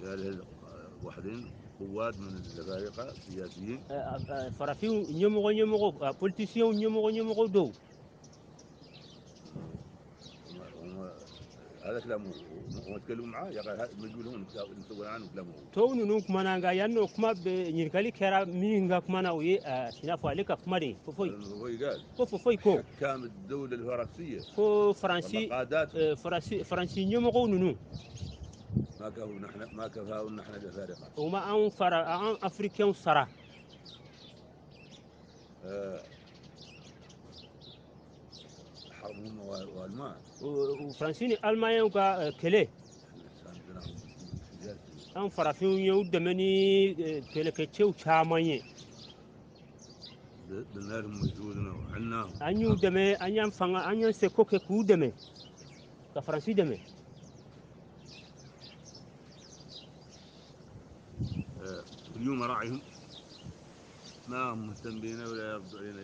قال واحدين قواد من الافارقه سياسيين. Farafinw ɲɛmɔgɔ politiciens ɲɛmɔgɔ dɔw. هذا كلامه هم يتكلموا معاه يا قال يقولون نسوي عنه كلامه. Tɔw ninnu kumana, nka yan nɔ kuma bɛ ɲininkali kɛra min ka kuma na, o ye i n'a fɔ ale ka kuma de ye, Fofoyi. Fofoyi قال ko Fofoyi ko حكام الدولة الفرنسية ko Faransi قادات Faransi ɲɛmɔgɔw ninnu ما كفوا نحن ما كفاوا نحن الأفارقة. O ma anw fara an africains sara. حربهم والمان. Faransi ni Alimaɲɛw ka kɛlɛ, an farafinw ye u dɛmɛ ni kɛlɛkɛcɛw caman ye. بذلنا لهم مجهودنا وعناهم. An y'u dɛmɛ, an y'an fanga, an y'an seko kɛ k'u dɛmɛ, ka Faransi dɛmɛ. اليوم راعيهم ما هم مهتم بينا ولا يردوا علينا،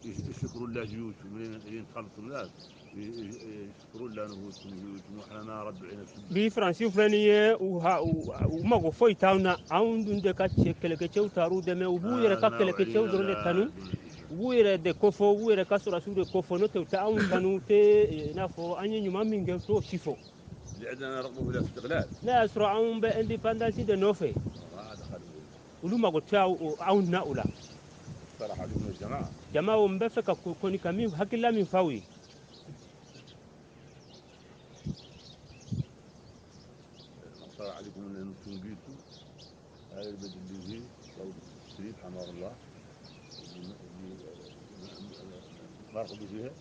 يشكروا الله جيوشهم اللي تخلصوا من ذاك، يشكروا الله نفوسهم جيوشهم، واحنا ما ردوا علينا. Bi Faransi filɛ nin ye, u mago foyi t'anw na. Anw dun de ka kɛlɛkɛcɛw taar'u dɛmɛ, u b'u yɛrɛ ka kɛlɛkɛcɛw dɔrɔn de tanu, u b'u yɛrɛ de kofɔ, u b'u yɛrɛ ka sɔrɔdasiw de kofɔ, n'o tɛ u tɛ anw tanu, u tɛ i n'a fɔ an ye ɲuman min kɛ u t'o si fɔ. اللي عندنا رغبه في الاستقلال. N'a y'a sɔrɔ anw bɛ indépendance de nɔfɛ, ما دخلوا. Olu mago tɛ anw na o la. اقترح عليكم الجماعه. Jama o, n bɛ fɛ ka kɔni ka min hakilila min f'aw ye. اقترح عليكم ان انتم جيتوا هذا البلد اللي فيه روضة الشريف حماه الله اللي مرقدوا فيها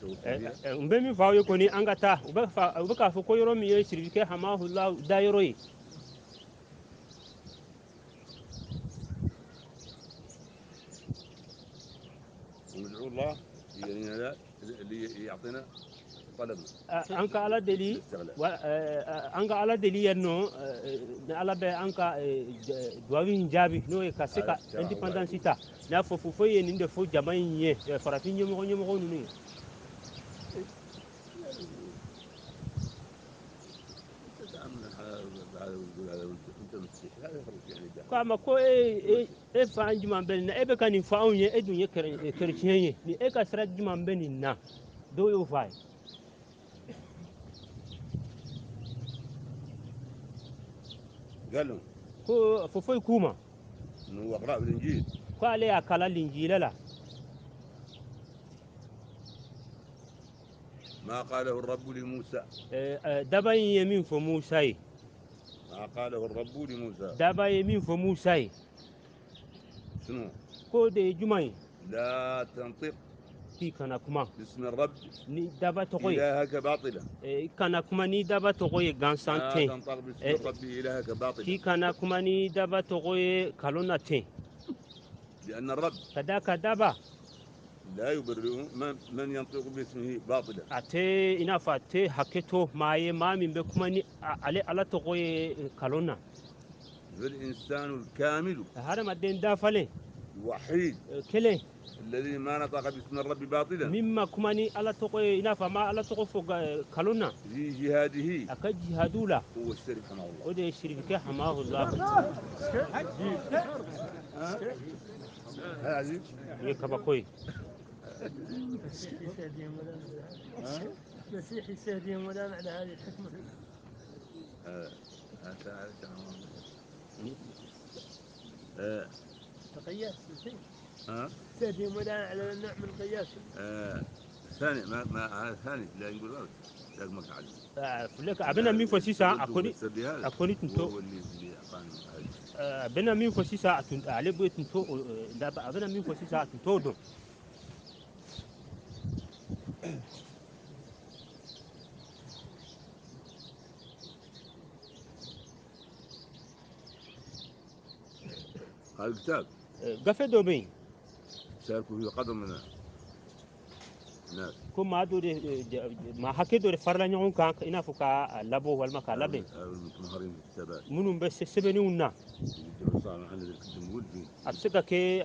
توفوا فيها. N bɛ min f'aw ye kɔni, an ka taa, u bɛ k'a fɔ ko yɔrɔ min ye Sirifukɛ Hamahula dayɔrɔ ye. وندعو الله يعني اللي يعطينا طلبنا. An ka Ala deli الاستغلال. An ka Ala deli yan nɔ, ni Ala bɛ an ka duwawu in jaabi, n'o ye ka se ka indépendance ta. N'a fɔ fo ye nin de fɔ jama in ye, farafin ɲɛmɔgɔ ninnu ye. انت تعمل هذا وتقول هذا وانت مسيحي، هذا يخرج يعني. Ko a ma ko e fan jumɛn bɛ nin na? E bɛ ka nin fɔ anw ye, e dun ye chrétien ye, ni e ka sira jumɛn bɛ nin na? Dɔw y'o fɔ a ye. قال لهم Ko fo foyi k'u ma. انه هو قرأ بالانجيل. Ko ale y'a kala Linjila la. ما قاله الرب لموسى. Daba in ye min fɔ Musa ye. ما قاله الرب لموسى. Daba ye min fɔ Musa ye. شنو؟ K'o de ye jumɛn ye? لا تنطق K'i kana kuma باسم الرب ni daba tɔgɔ ye. إلهك باطلا. I kana kuma ni daba tɔgɔ ye gansan لا ten. تنطق باسم إيه. الرب إلهك K'i باطلا. kana kuma ni daba tɔgɔ ye kalon na ten. لأن الرب Ka d'a kan daba لا يبرئ من ينطق باسمه باطلا. A tɛ i n'a fɔ a tɛ hakɛ to maa ye, maa min bɛ kuma ni ale Ala tɔgɔ ye kalon na. فالإنسان الكامل Hadamaden dafalen الوحيد kelen الذي ما نطق باسم الرب باطلا min ma kuma ni Ala tɔgɔ ye, i n'a fɔ a ma Ala tɔgɔ fɔ kalon na في جهاده a ka jihadu la, هو الشريف حماه الله. O de ye Sirifukɛ Hamahula. هذا عزيز. O ye kabako ye. مسيحي سهدي مولانا، مسيحي سهدي مولانا على هذه الحكمة. آه، تقياس ها سهدي مولانا على النوع من القياس. ثاني ما هذا ثاني لا نقول غلط لا ما تعلم. Filɛ a bɛna min fɔ sisan, a kɔni tun t'o هو اللي اعطاني هذا. A bɛna min fɔ sisan, a tun ale bɛ tun t'o a bɛna min fɔ sisan, a tun t'o dɔn. هذا الكتاب Gafe dɔ bɛ yen. شاركوا فيه قدر من الناس. Ko maa dɔ de maa hakɛ dɔ de farala ɲɔgɔn kan, i n'a fɔ k'a labɔ walima k'a labɛn. المتمهرين في الكتابات. Minnu bɛ sɛbɛnniw na. اللي صار احنا اللي كنت نقول فيه. A bɛ se ka kɛ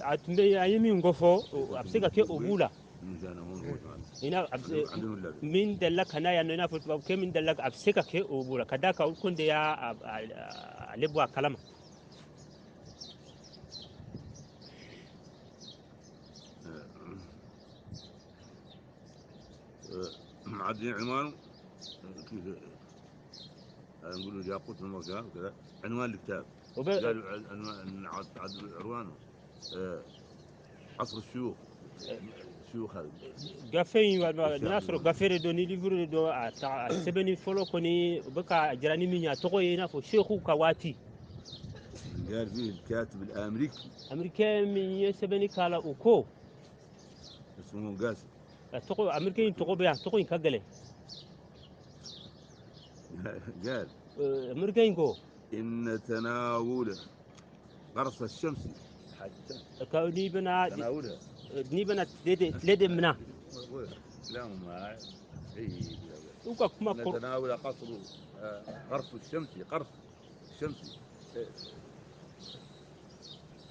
a tun bɛ a ye min kofɔ, a bɛ se ka kɛ o b'u la. من جانا هون هو معنا. I n'a a bɛ se عندهم اللعبه. Min delila ka na yan nɔ, i n'a fɔ tubabukɛ min delila, a bɛ se ka kɛ o b'u la, ka d'a kan olu kɔni de y'a ale bɔ a kalama. معدين عنوانه كيف هذا نقول له ياقوت المرجان وكذا عنوان الكتاب. O bɛ قالوا عنوان عنوانه عصر الشيوخ، الشيوخ هذا. Gafe in walima n'a sɔrɔ gafe de don, ni livre de don, a ta a sɛbɛnni fɔlɔ kɔni u bɛ ka jira ni min ye, a tɔgɔ ye i n'a fɔ seekuw ka waati. قال فيه الكاتب الامريكي Américain min ye sɛbɛnni k'a la, o ko اسمه قاسم. A tɔgɔ américain in tɔgɔ bɛ yan, tɔgɔ in ka gɛlɛn. قال Américain in ko ان تناول قرص الشمس حتى ka n'i bɛna تناولها n'i bɛna tile de minɛ لا ما عيب. U ka kuma ان kɔrɔ تناول قصر قرص الشمس قرص الشمس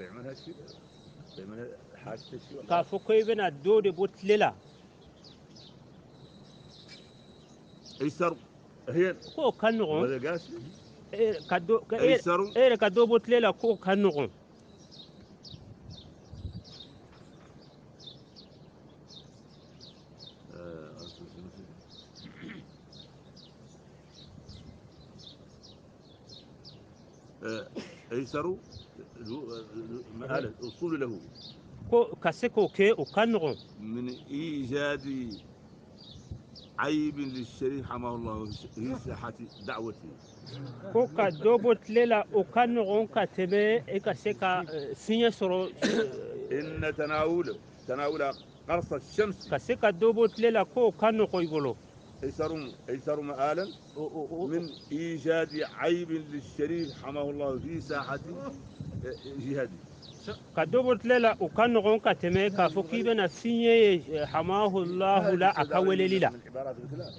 تعملها شيء تعملها حاجة شيء K'a fɔ ko i bɛna dɔ de bɔ tile la. ايسر هي K'o ka nɔgɔn. ولا قاسي E ka dɔ ka e ايسر e yɛrɛ ka dɔ bɔ tile la, k'o ka nɔgɔn. آه، آه، ايسر مآل الوصول له Ko ka se k'o kɛ, o ka nɔgɔn. من ايجاد عيب للشريف حماه الله في ساحه دعوته. Ko ka dɔ bɔ tile la, o ka nɔgɔn ka tɛmɛ e ka se ka fiɲɛ sɔrɔ. ان تناول قرص الشمس Ka se ka dɔ bɔ tile la, k'o ka nɔgɔn i bolo. ايسر مآلا O o o من ايجاد عيب للشريف حماه الله في ساحه جهاده. Ka dɔ bɔ tile la, o ka nɔgɔn ka tɛmɛ k'a fɔ k'i bɛna fiɲɛ ye hamahullahu la a ka weleli la. من عبارات الكلام.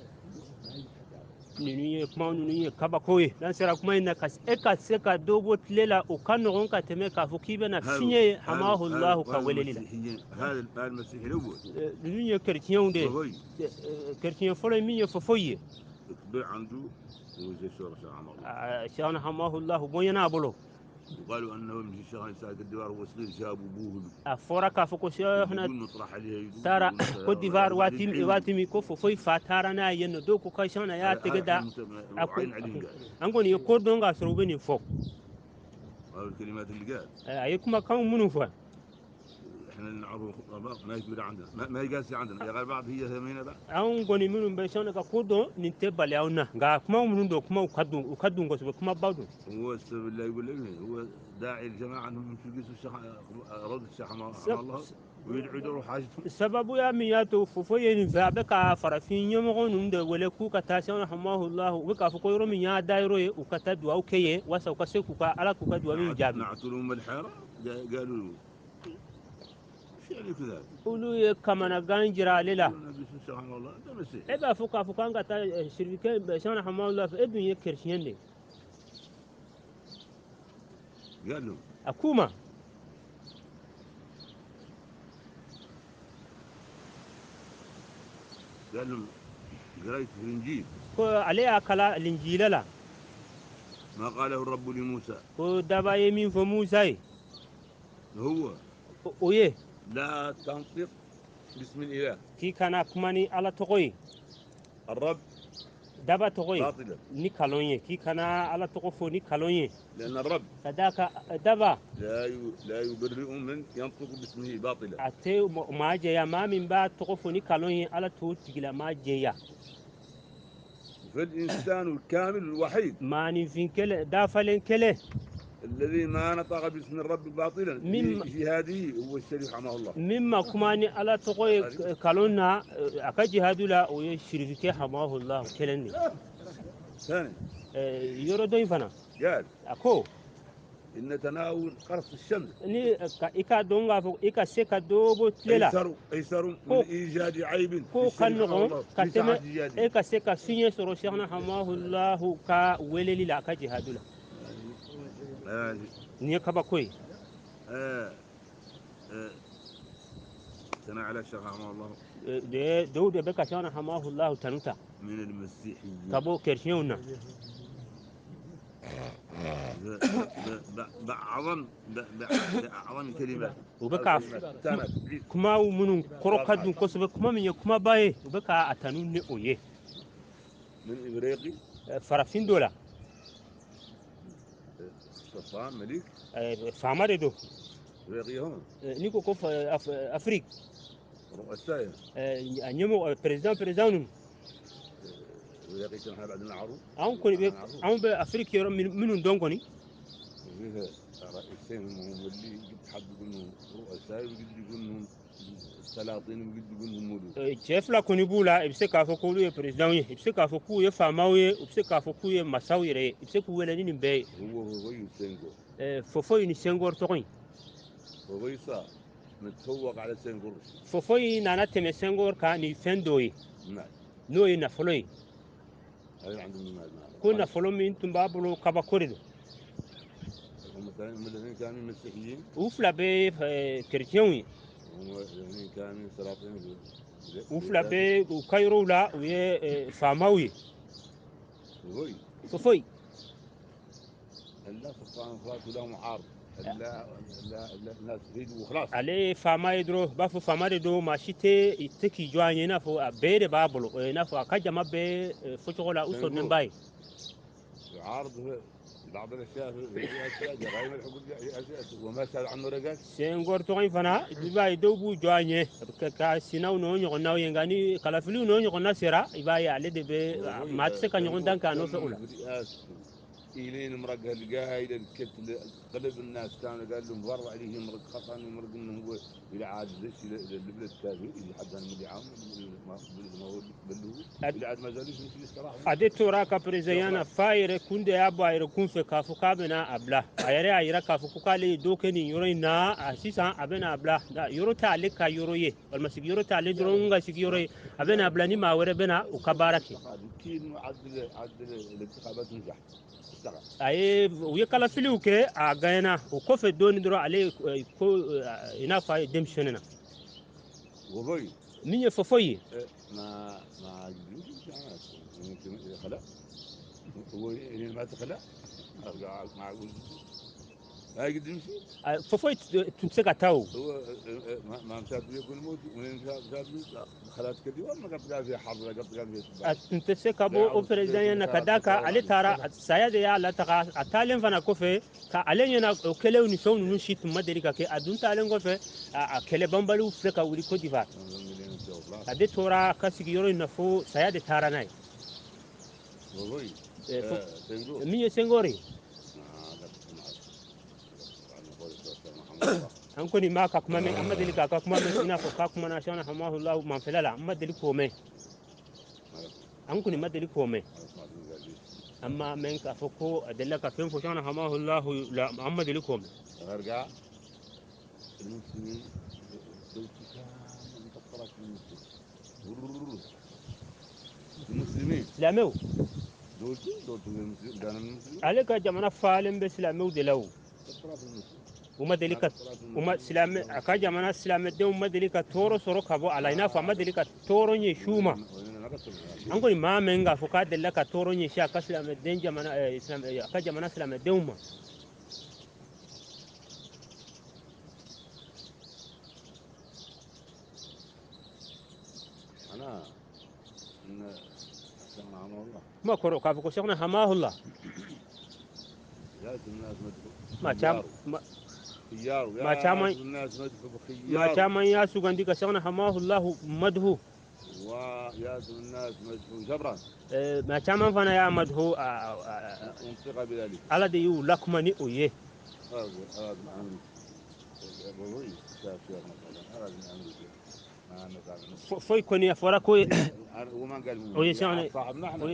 Ninnu ye kuma ninnu ye kabako ye. N'an sera kuma in na, ka e ka se ka dɔ bɔ tile la, o ka nɔgɔn ka tɛmɛ k'a fɔ k'i bɛna fiɲɛ ye hamahullahu ka weleli la. المسيحيين هذا المسيحي الاول. Ninnu ye kerecɛnw de ye. وهو Kerecɛn fɔlɔ ye min ye fofoyi ye. كبير عنده وزي الشيخ عمر. Sɛhana hamahullahu bonyana a bolo. وقالوا انه من الشيخ ساعه الدوار وهو صغير جابوا ابوه. A fɔra k'a fɔ ko sɛhana يقول نطرح عليه يقول taara Côte d'Ivoire waati min, ko fofoyi fa taara n'a ye yen nɔ, dɔw ko ko sɛhana y'a tɛgɛ da a ko. عين عليه قال. An kɔni ye ko dɔn k'a sɔrɔ u bɛ nin fɔ. هذه الكلمات اللي قال. A ye kumakan minnu fɔ. احنا اللي نعرفه ما يكبر عندنا ما يقاسي عندنا يا غير بعض هي ثمينه بعد. Anw kɔni minnu bɛ sɛhana ka ko dɔn, nin tɛ bali anw na, nka kuma minnu don, kumaw ka dun, u ka dun kosɛbɛ, kumabaw don. هو السبب اللي يقول لك هو داعي الجماعه انهم يمشوا يقيسوا الشيخ رد الشيخ حماه الله ويدعوا يدوروا حاجتهم. Sababuya min y'a to fofo ye nin fɛ, a bɛ ka farafin ɲɛmɔgɔ ninnu de wele k'u ka taa sɛhana hamahullahu, u bɛ k'a fɔ ko yɔrɔ min y'a dayɔrɔ ye, u ka taa duwawu kɛ yen walasa u ka se k'u ka ala k'u ka duwawu in jaabi. نعتوا لهم الحيره قالوا ايش يعني كذا؟ Olu ye kamanagan jira ale la. قالوا النبي الشيخ حماه الله انت مسيحي. E b'a fɔ k'a fɔ k'an ka taa sirikɛ sɛhana hamahullahu fɛ, e dun ye kerecɛn de ye. قال لهم A k'u ma. قال لهم قريت في الانجيل. Ko ale y'a kala linjila la. ما قاله الرب لموسى. Ko daba ye min fɔ Musa ye. هو O ye لا تنطق باسم الاله k'i kana kuma ni ala tɔgɔ ye. الرب Daba tɔgɔ ye باطلا. Ni kalon ye, k'i kana ala tɔgɔ fɔ ni kalon ye. لان الرب Ka d'a kan daba لا يبرئ من ينطق باسمه باطلا. A tɛ maa jɛya, maa min b'a tɔgɔ fɔ ni kalon ye, ala t'o tigila maa jɛya. فالانسان الكامل الوحيد Maaninfin kelen dafalen kelen الذي ما نطق باسم الرب باطلا في جهاده هو الشريف حماه الله. Min ma kuma ni ala tɔgɔ ye kalon na a ka jihadu la, o ye sirifike hamahullah kelen de. ثاني. Yɔrɔ dɔ in fana. قال A ko ان تناول قرص الشمس ni ka i ka dɔn k'a fɔ i ka se ka dɔ bɔ tile la ايسر من ايجاد عيب ko في ka الشريف حماه nɔgɔn الله ka في tɛmɛ ساعه جهاده. e ka se ka fiɲɛ sɔrɔ sɛhana hamahullahu ka weleli la a ka jihadu la. Nin ye kabako ye. آه، آه، ثناء على الشيخ حماه الله. De dɔw de bɛ ka sɛhana hamahullahu tanu ta من المسيحيين ka bɔ kerecɛnw na. بأعظم بأعظم كلمات. U bɛ ka كانت kumaw minnu kɔrɔ ka dun kosɛbɛ, kuma min ye kumaba ye, u bɛ ka a tanu ni o ye. من إبريقي. Farafin dɔ la. سلطان ملك. Faama de don. إبريقي هون. N'i ko ko Afiriki رؤسائها. A ɲɛmɔgɔ président ninnu. إبريقي كان احنا بعدنا عروض. Anw kɔni bɛ anw bɛ Afiriki yɔrɔ minnu dɔn kɔni. فيها رئيسين هم اللي قد حد يقول انهم رؤساء وقد يقول انهم سلاطين وقد يقول انهم ملوك. Cɛ fila kɔni b'u la, i bɛ se k'a fɔ k'olu ye président ye, i bɛ se k'a fɔ k'u ye faamaw ye, u bɛ se k'a fɔ k'u ye masaw yɛrɛ ye, i bɛ se k'u wele ni nin bɛɛ ye. هو هوي سينغور. Fofoyi ni Senghor tɔgɔ in. هوي صار متفوق على سينغور. Fofoyi nana tɛmɛ Senghor kan ni fɛn dɔ ye. نعم. N'o ye nafolo ye. هذا عندهم المال. Ko nafolo min tun b'a bolo, kabako de don. هم هم الاثنين كانوا مسيحيين. U fila bɛɛ ye kerecɛnw ye. هم الاثنين كانوا سلاطين. U fila bɛɛ u ka yɔrɔw la u ye faamaw ye. Oui. Foyi. لا سلطان خلاص ولا معارض لا لا لا الناس تريد وخلاص. Ale ye faama ye dɔrɔn, u b'a fɔ faama de don, maa si tɛ tɛ k'i jɔ a ɲɛ, i n'a fɔ a bɛɛ de b'a bolo, i n'a fɔ a ka jama bɛɛ fɔcogo la u sɔnnen b'a ye. يعارض بعض الاشياء في اشياء جرائم الحقوق وما سال عنه رجال. Senghor tɔgɔ in fana, i b'a ye dɔw b'u jɔ a ɲɛ ka sinaw n'o ɲɔgɔnnaw ye, nka ni kalafiliw n'o ɲɔgɔnna sera, i b'a ye ale de bɛ maa tɛ se ka ɲɔgɔn dan kɛ a nɔfɛ o la. إلين مرق القايد الكتل قلب الناس كانوا قال لهم برا عليه مرق خطأ ومرق انه هو الى عاد ليش البلد كافي اللي حد من اللي عام ما هو اللي عاد ما زالوش مثل الصراحه. Ale tora ka président na f'a yɛrɛ kun de y'a bɔ a yɛrɛ kun fɛ k'a fɔ k'a bɛna a bila. A yɛrɛ y'a yira k'a fɔ ko k'ale ye dɔ kɛ nin yɔrɔ in na, a sisan a bɛna a bila yɔrɔ t'ale ka yɔrɔ ye, walima sigiyɔrɔ t'ale dɔrɔn ka sigiyɔrɔ ye, a bɛna a bila ni maa wɛrɛ bɛna u ka baara kɛ. عدل عدل الانتخابات نجح. A ye u ye kalafiliw kɛ, a gagné o kɔfɛ dɔɔni dɔrɔn ale ko i n'a fɔ a ye démissionné na. Min ye Fɔfɔyi ye. ما ما عجبنيش خلا هو ما تخلى معقول ما يقدر يمشي. Fɔfɔyi tun tɛ se ka taa o. هو ما مشات يقول موت وين مشات خلات كذي وما قد قال فيها حرب ولا قد قال فيها. A tun tɛ se ka bɔ o président na ka d'a kan ale taara saya de y'a lataga. A taalen fana kɔfɛ ka ale ɲɛna o kɛlɛw ni fɛnw ninnu si tun ma deli ka kɛ. A dun taalen kɔfɛ a kɛlɛ banbaliw filɛ ka wuli Côte d'Ivoire. Ale tora ka sigi yɔrɔ in na fo saya de taara n'a ye. Min ye Senghor ye, an kɔni m'a ka kuma mɛn, an ma deli k'a ka kuma mɛn i n'a fɔ k'a kumana Cheikhna Hamahullah manfɛla la, an ma deli k'o mɛn, an kɔni ma deli k'o mɛn. An ma mɛn k'a fɔ ko a delila ka fɛn fɔ Cheikhna Hamahullah la, an ma deli k'o mɛn. Silamɛw, ale ka jamana falen bɛ silamɛw de la o. U ma deli ka u ma silamɛ a ka jamana silamɛdenw ma deli ka tɔɔrɔ sɔrɔ ka bɔ a la, i n'a fɔ a ma deli ka tɔɔrɔ ɲɛsin u ma. An kɔni maa mɛn k'a fɔ k'a delila ka tɔɔrɔ ɲɛsin a ka silamɛden jamana a ka jamana silamɛdenw ma. Kuma kɔrɔ k'a fɔ ko Cheikhna Hamahullah ma caman y'a sugandi ka Cheikhna Hamahullah madhu, ma caman fana y'a madhu, Ala de y'u lakuma ni o ye. Foyi kɔni a fɔra ko o ye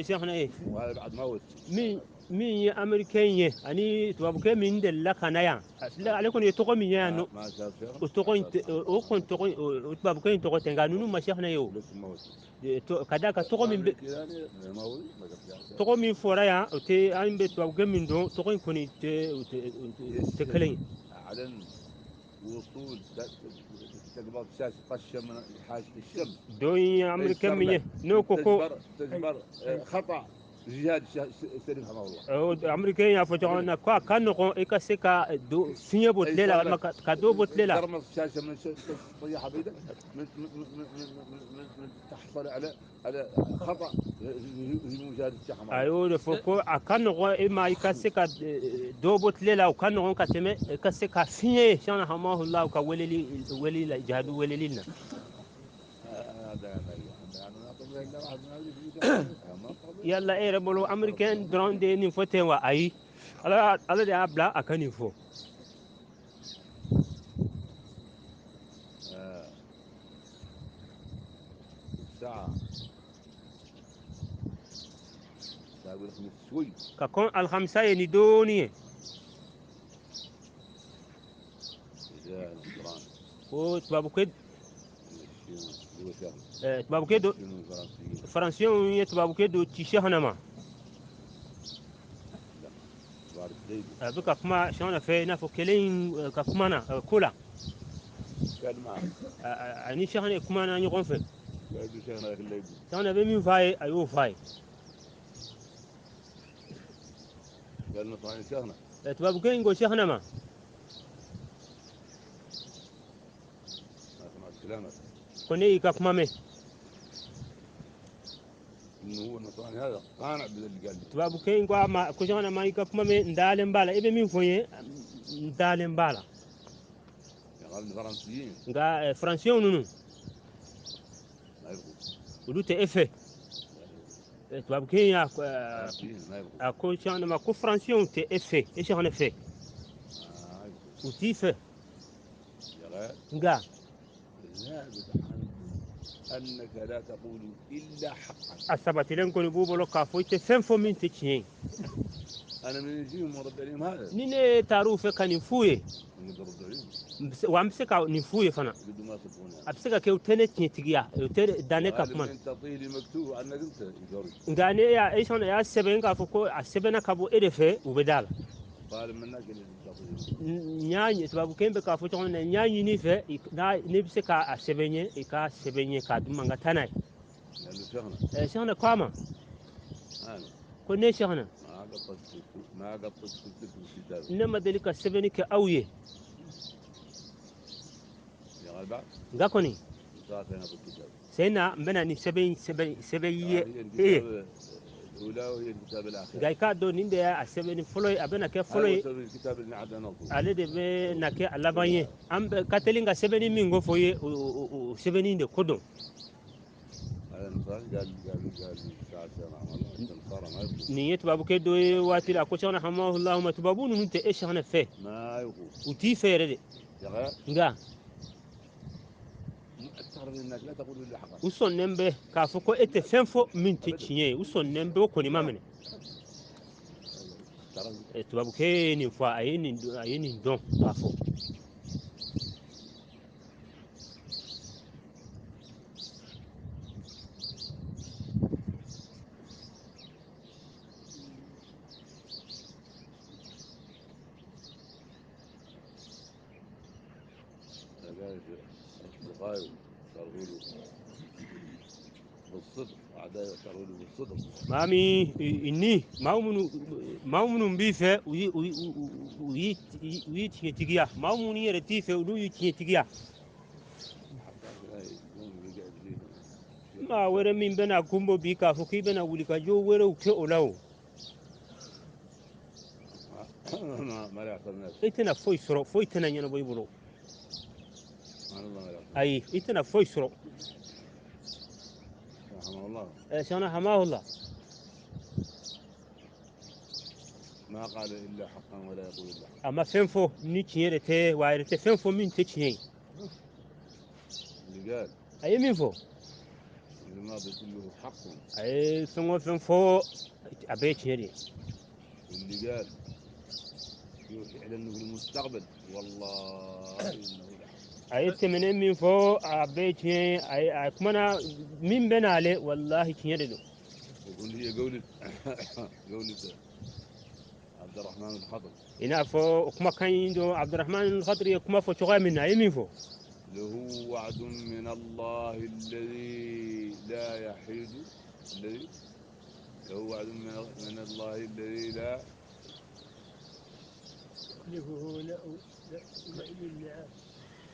Cheikhna ye min ye américain ye ani tubabukɛ min delila ka na yan, ale kɔni ye tɔgɔ min ye yan nɔ, o tɔgɔ in o kɔni tɔgɔ o tubabukɛ in tɔgɔ tɛ, nka ninnu ma Cheikhna ye o ka d'a kan tɔgɔ min bɛ tɔgɔ min fɔra yan o tɛ an bɛ tubabukɛ min dɔn, tɔgɔ in kɔni tɛ kelen ye. Don ye américain min ye n'o ko ko américain y'a fɔ cogo min na ko a ka nɔgɔn i ka se ka fiɲɛ bɔ tile la walima ka dɔ bɔ tile la. A y'o de fɔ ko a ka nɔgɔn e ma i ka se ka dɔ bɔ tile la, o ka nɔgɔn ka tɛmɛ i ka se ka fiɲɛ ye Cheikhna Hamahullah ka weleli la jihadu weleli na. Yala e yɛrɛ bolo américain dɔrɔn de ye nin fɔ ten wa? Ayi, Ala de y'a bila a ka nin fɔ. Ka kɔn alhamisa ye ni dɔɔnin ye. Ko tubabukɛ tubabukɛ dɔ faransiw ye tubabukɛ dɔ ci Cheikhna ma. A bɛ ka kuma Shana fɛ i n'a fɔ kelen ka kuma na ko la. Ani Shana ye kuma na ɲɔgɔn fɛ. Shana bɛ min f'a ye, a y'o f'a ye. Tubabukɛ in ko Shana ma. Ko ne y'i ka kuma mɛn. Tubabukɛ in ko a ma ko Shana ma i ka kuma mɛn, n dalen b'a la, i bɛ min fɔ n ye, n dalen b'a la. Nka Faransɛw ninnu, olu tɛ e fɛ. Tubabukɛ in y'a a ko Shana ma ko Faransɛw tɛ e fɛ, e Shana fɛ. U t'i fɛ. Nka أنك لا تقول إلا حقا. السباتيلين كوني بوبولو كافو تفهم فو من تشين. أنا من يجيهم ورد عليهم هذا. نين تعرف كان يفوي. وأمسك نفوي فنا. أمسك كيو تنت نتجيا تر دانك أكمل. أنت تعطيه مكتوب عنك أنت يجري. داني يا إيش أنا يا السبعين كافو السبعين كابو إرفه وبدال. قال منك اللي nya tubabukɛ bɛ k'a fɔ cogo min na n y'a ɲini fɛ n'a ne bɛ se k'a sɛbɛn ye i k'a sɛbɛn ye k'a d'u ma n ka taa n'a ye. Shana ko a ma ko ne Shana ne ma deli ka sɛbɛnni kɛ aw ye. Nka kɔni sen na n bɛna ni sɛbɛn sɛbɛn ye e ye. Nka i k'a dɔn nin de y'a sɛbɛnni fɔlɔ ye, a bɛna kɛ fɔlɔ ye, ale de bɛ na kɛ a laban ye. An bɛ ka teli ka sɛbɛnni min ko fɔ ye, o sɛbɛnni de ko dɔn. Nin ye tubabukɛ dɔ ye waati la, a ko Shana hamahullahu tubabu ninnu tɛ e Shana fɛ, u t'i fɛ yɛrɛ de. Nka u sɔnnen bɛ k'a fɔ ko e tɛ fɛn fɔ min tɛ tiɲɛ ye, u sɔnnen bɛ o kɔni ma minɛ. Tubabukɛ ye nin fɔ, a ye nin dɔn k'a fɔ. Maa min ni maa minnu b'i fɛ u y'i tiɲɛtigiya, maa minnu yɛrɛ t'i fɛ olu y'i tiɲɛtigiya. Maa wɛrɛ min bɛna kunbɔ bi k'a fɔ k'i bɛna wuli ka jɔ wɛrɛw kɛ o la o. I tɛna foyi sɔrɔ, foyi tɛna ɲɛnabɔ i bolo. Ayi, i tɛna foyi sɔrɔ. Shana hamahullah. ما قال إلا حقا ولا يقول إلا حقا. أما فين فو ني تيرتي وايرتي فين فو مين تشين. اللي قال. أي مين فو؟ الماضي كله حق. أي فين فو أبي تشيري. اللي قال يوحي على إنه في المستقبل والله إنه لحق. أي تمنين مين فو أبي تشين أي كمانا مين بنا عليه والله تشيري دو. يقول هي قولة قولة عبد الرحمن الخضر. إنا فو كما كان يندو عبد الرحمن الخضر كما فو شغال منا أي مين فو؟ له وعد من الله الذي لا يحيد، الذي له وعد من الله الذي لا يخلفه لا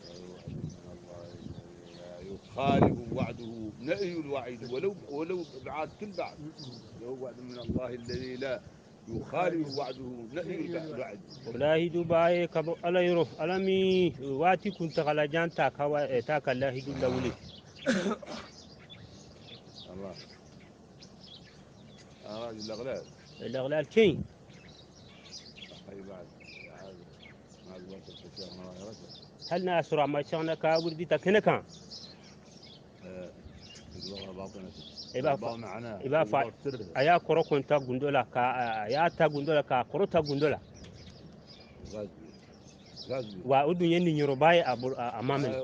لا وعد من الله الذي لا يخالف وعده نأي الوعيد ولو بعد كل بعد. له وعد من الله الذي لا يخالف وعده نأي الوعد. والله دبي كبو على يروح على مي واتي كنت على جان تاكا تاكا الله يقول لولي. الله راجل الأغلال. الأغلال كين. أي بعد هل ناسرع ما شغنا كاوردي تكنا كان. إبا أيا كرو كنت غندولا كا أيا تا غندولا كا كرو تا غندولا. وأدنيا نيروباي أبو أمامنا.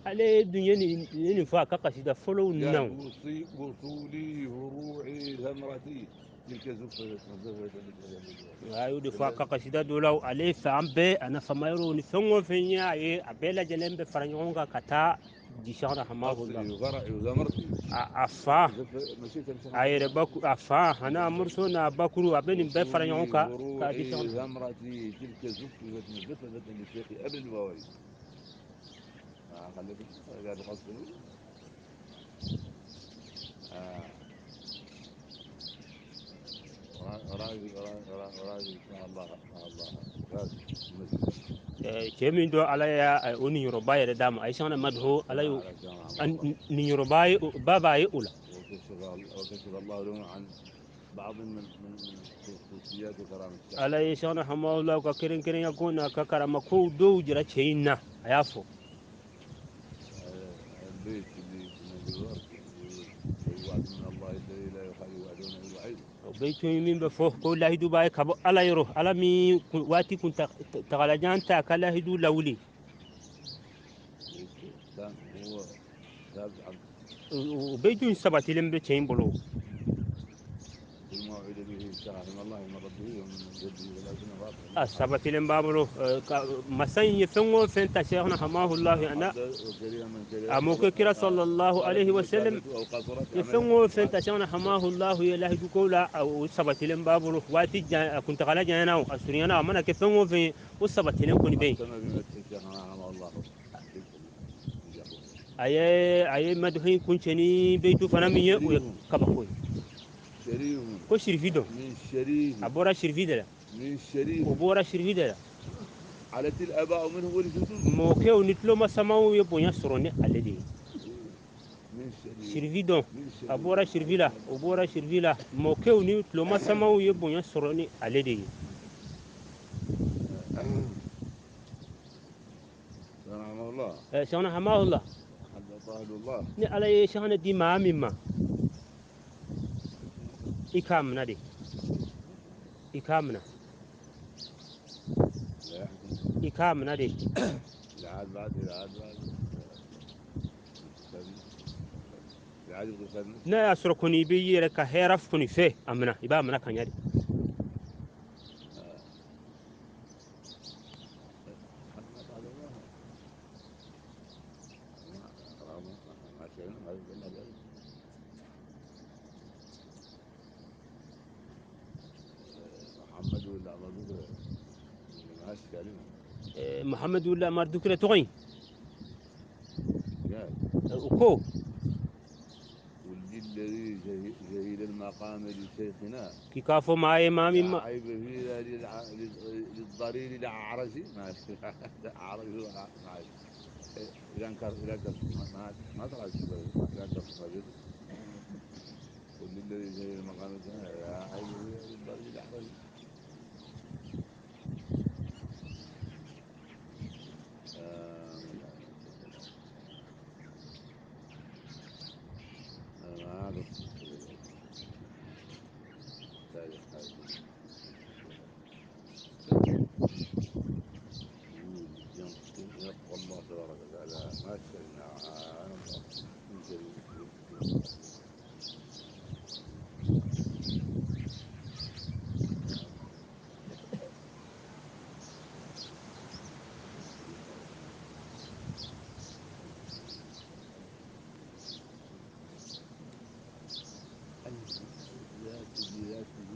على الدنيا نفاق قصيدة فلو نو. وصولي فروعي ثمرتي. تلك زفة زفة. A y'o de fɔ a ka kasida dɔ la, ale fan bɛɛ a nafama yɔrɔw ni fɛn o fɛn ye, a ye a bɛɛ lajɛlen bɛ fara ɲɔgɔn kan ka taa di Sɛkina Hamahula. أصلي وفرعي وزمرتي. A fa زفة مشيت. a yɛrɛ baku a fa a n'a muso n'a bakuru, a bɛ nin bɛɛ fara ɲɔgɔn kan k'a di فروعي Sɛkina. ثمرتي تلك زفت زفت للشيخ أبي البواري. خليك قاعد قصدي آه راجل راجل ما الله ما الله راجل. Cɛ min don, Ala y'a o niyɔrɔba yɛrɛ d'a ma, a ye Sɛkina Madihu, Ala y'o niyɔrɔba ye, ba b'a ye o la. وكشف الله له عن بعض من خصوصيات وكرامة الشيخ. Ala ye Sɛkina Hamahula ka kɛrɛnkɛrɛnya ko n'a ka karama kow dɔw jira cɛ in na, a y'a fɔ. البيت اللي كنا نقول وعد من الله الذي لا يخالف وعده وعيده. O bɛɛ min bɛ fɔ ko lahidu b'a ye ka bɔ Ala yɔrɔ, Ala min waati kun tagalajan ta ka lahidu lawuli. كان هو ثابت عنه. O bɛɛ in sabatilen bɛ cɛ in bolo. كل ما وعد به رحم الله من ربه ومن جده ولكن باطل. A sabatilen b'a bolo. Masa in ye fɛn o fɛn ta Sɛkina Hamahula ana وكريم من كريم. A mɔ kɛ kira sallallahu alaihi wa sallam أو قصرت ye fɛn o fɛn ta Sɛkina Hamahula ye lahidu ko la, o sabatilen b'a bolo. Waati jan a kuntagala janyana, o a surunyana, a mana kɛ fɛn o fɛn ye, o sabatilen kɔni bɛ yen. ختم بمدح الشيخ رحمه الله. A ye madihu in kuncɛ ni beitu fana min ye, o ye kabako ye. شريف Ko sirifi dɔn. من شريف. A bɔra sirifi de la. من شريف. O bɔra sirifi de la. علت الآباء منه والجدود. Mɔkɛw ni tulomasamaw ye bonya sɔrɔ ni ale de ye. من شريف. Sirifi dɔn. من A شريف. bɔra sirifi la, o bɔra sirifi la, mɔkɛw ni tulomasamaw ye bonya sɔrɔ ni ale de ye. رحمه الله. Sɛkina Hamahula. حد طاهر الله. Ni Ala ye Sɛkina di maa min ma, i k'a minɛ de, i k'a minɛ. لا يحكم. I k'a minɛ de. العاد بعد العاد بعد العاد يبغى. N'a y'a sɔrɔ kɔni i bɛ i yɛrɛ ka hɛrɛ kɔni fɛ, a minɛ, i b'a minɛ ka ɲɛ de. حد طاهر الله ما شئنا هذا الله محمد ولا عمر ما كلمة. Muhamadu wula Amadu Dukure tɔgɔ in. قال O ko ولدي الذي جهيل المقام لشيخنا. K'i k'a fɔ maa ye, maa min لا ma عيب في ذا للضرير الأعرج ما أعرج ما إذا انكر إذا انكر ما طلع إذا انكر ولدي الذي جهيل المقام لشيخنا لا عيب في ذا للضرير الأعرج. ما أعرف. تاريخ يبقى الله تبارك وتعالى ما شئنا الله من كريم. ذات ذاته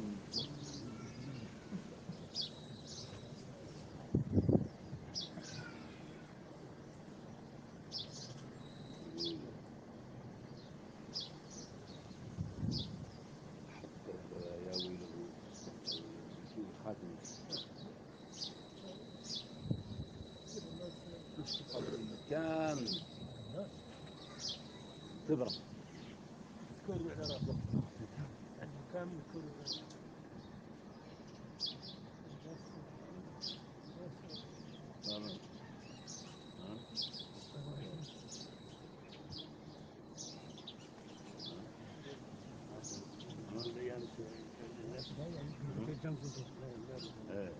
حتى يا ويله سوء الخاتمة كامل تبرق. تكور على راسه كامل كور. تمام ها ايه.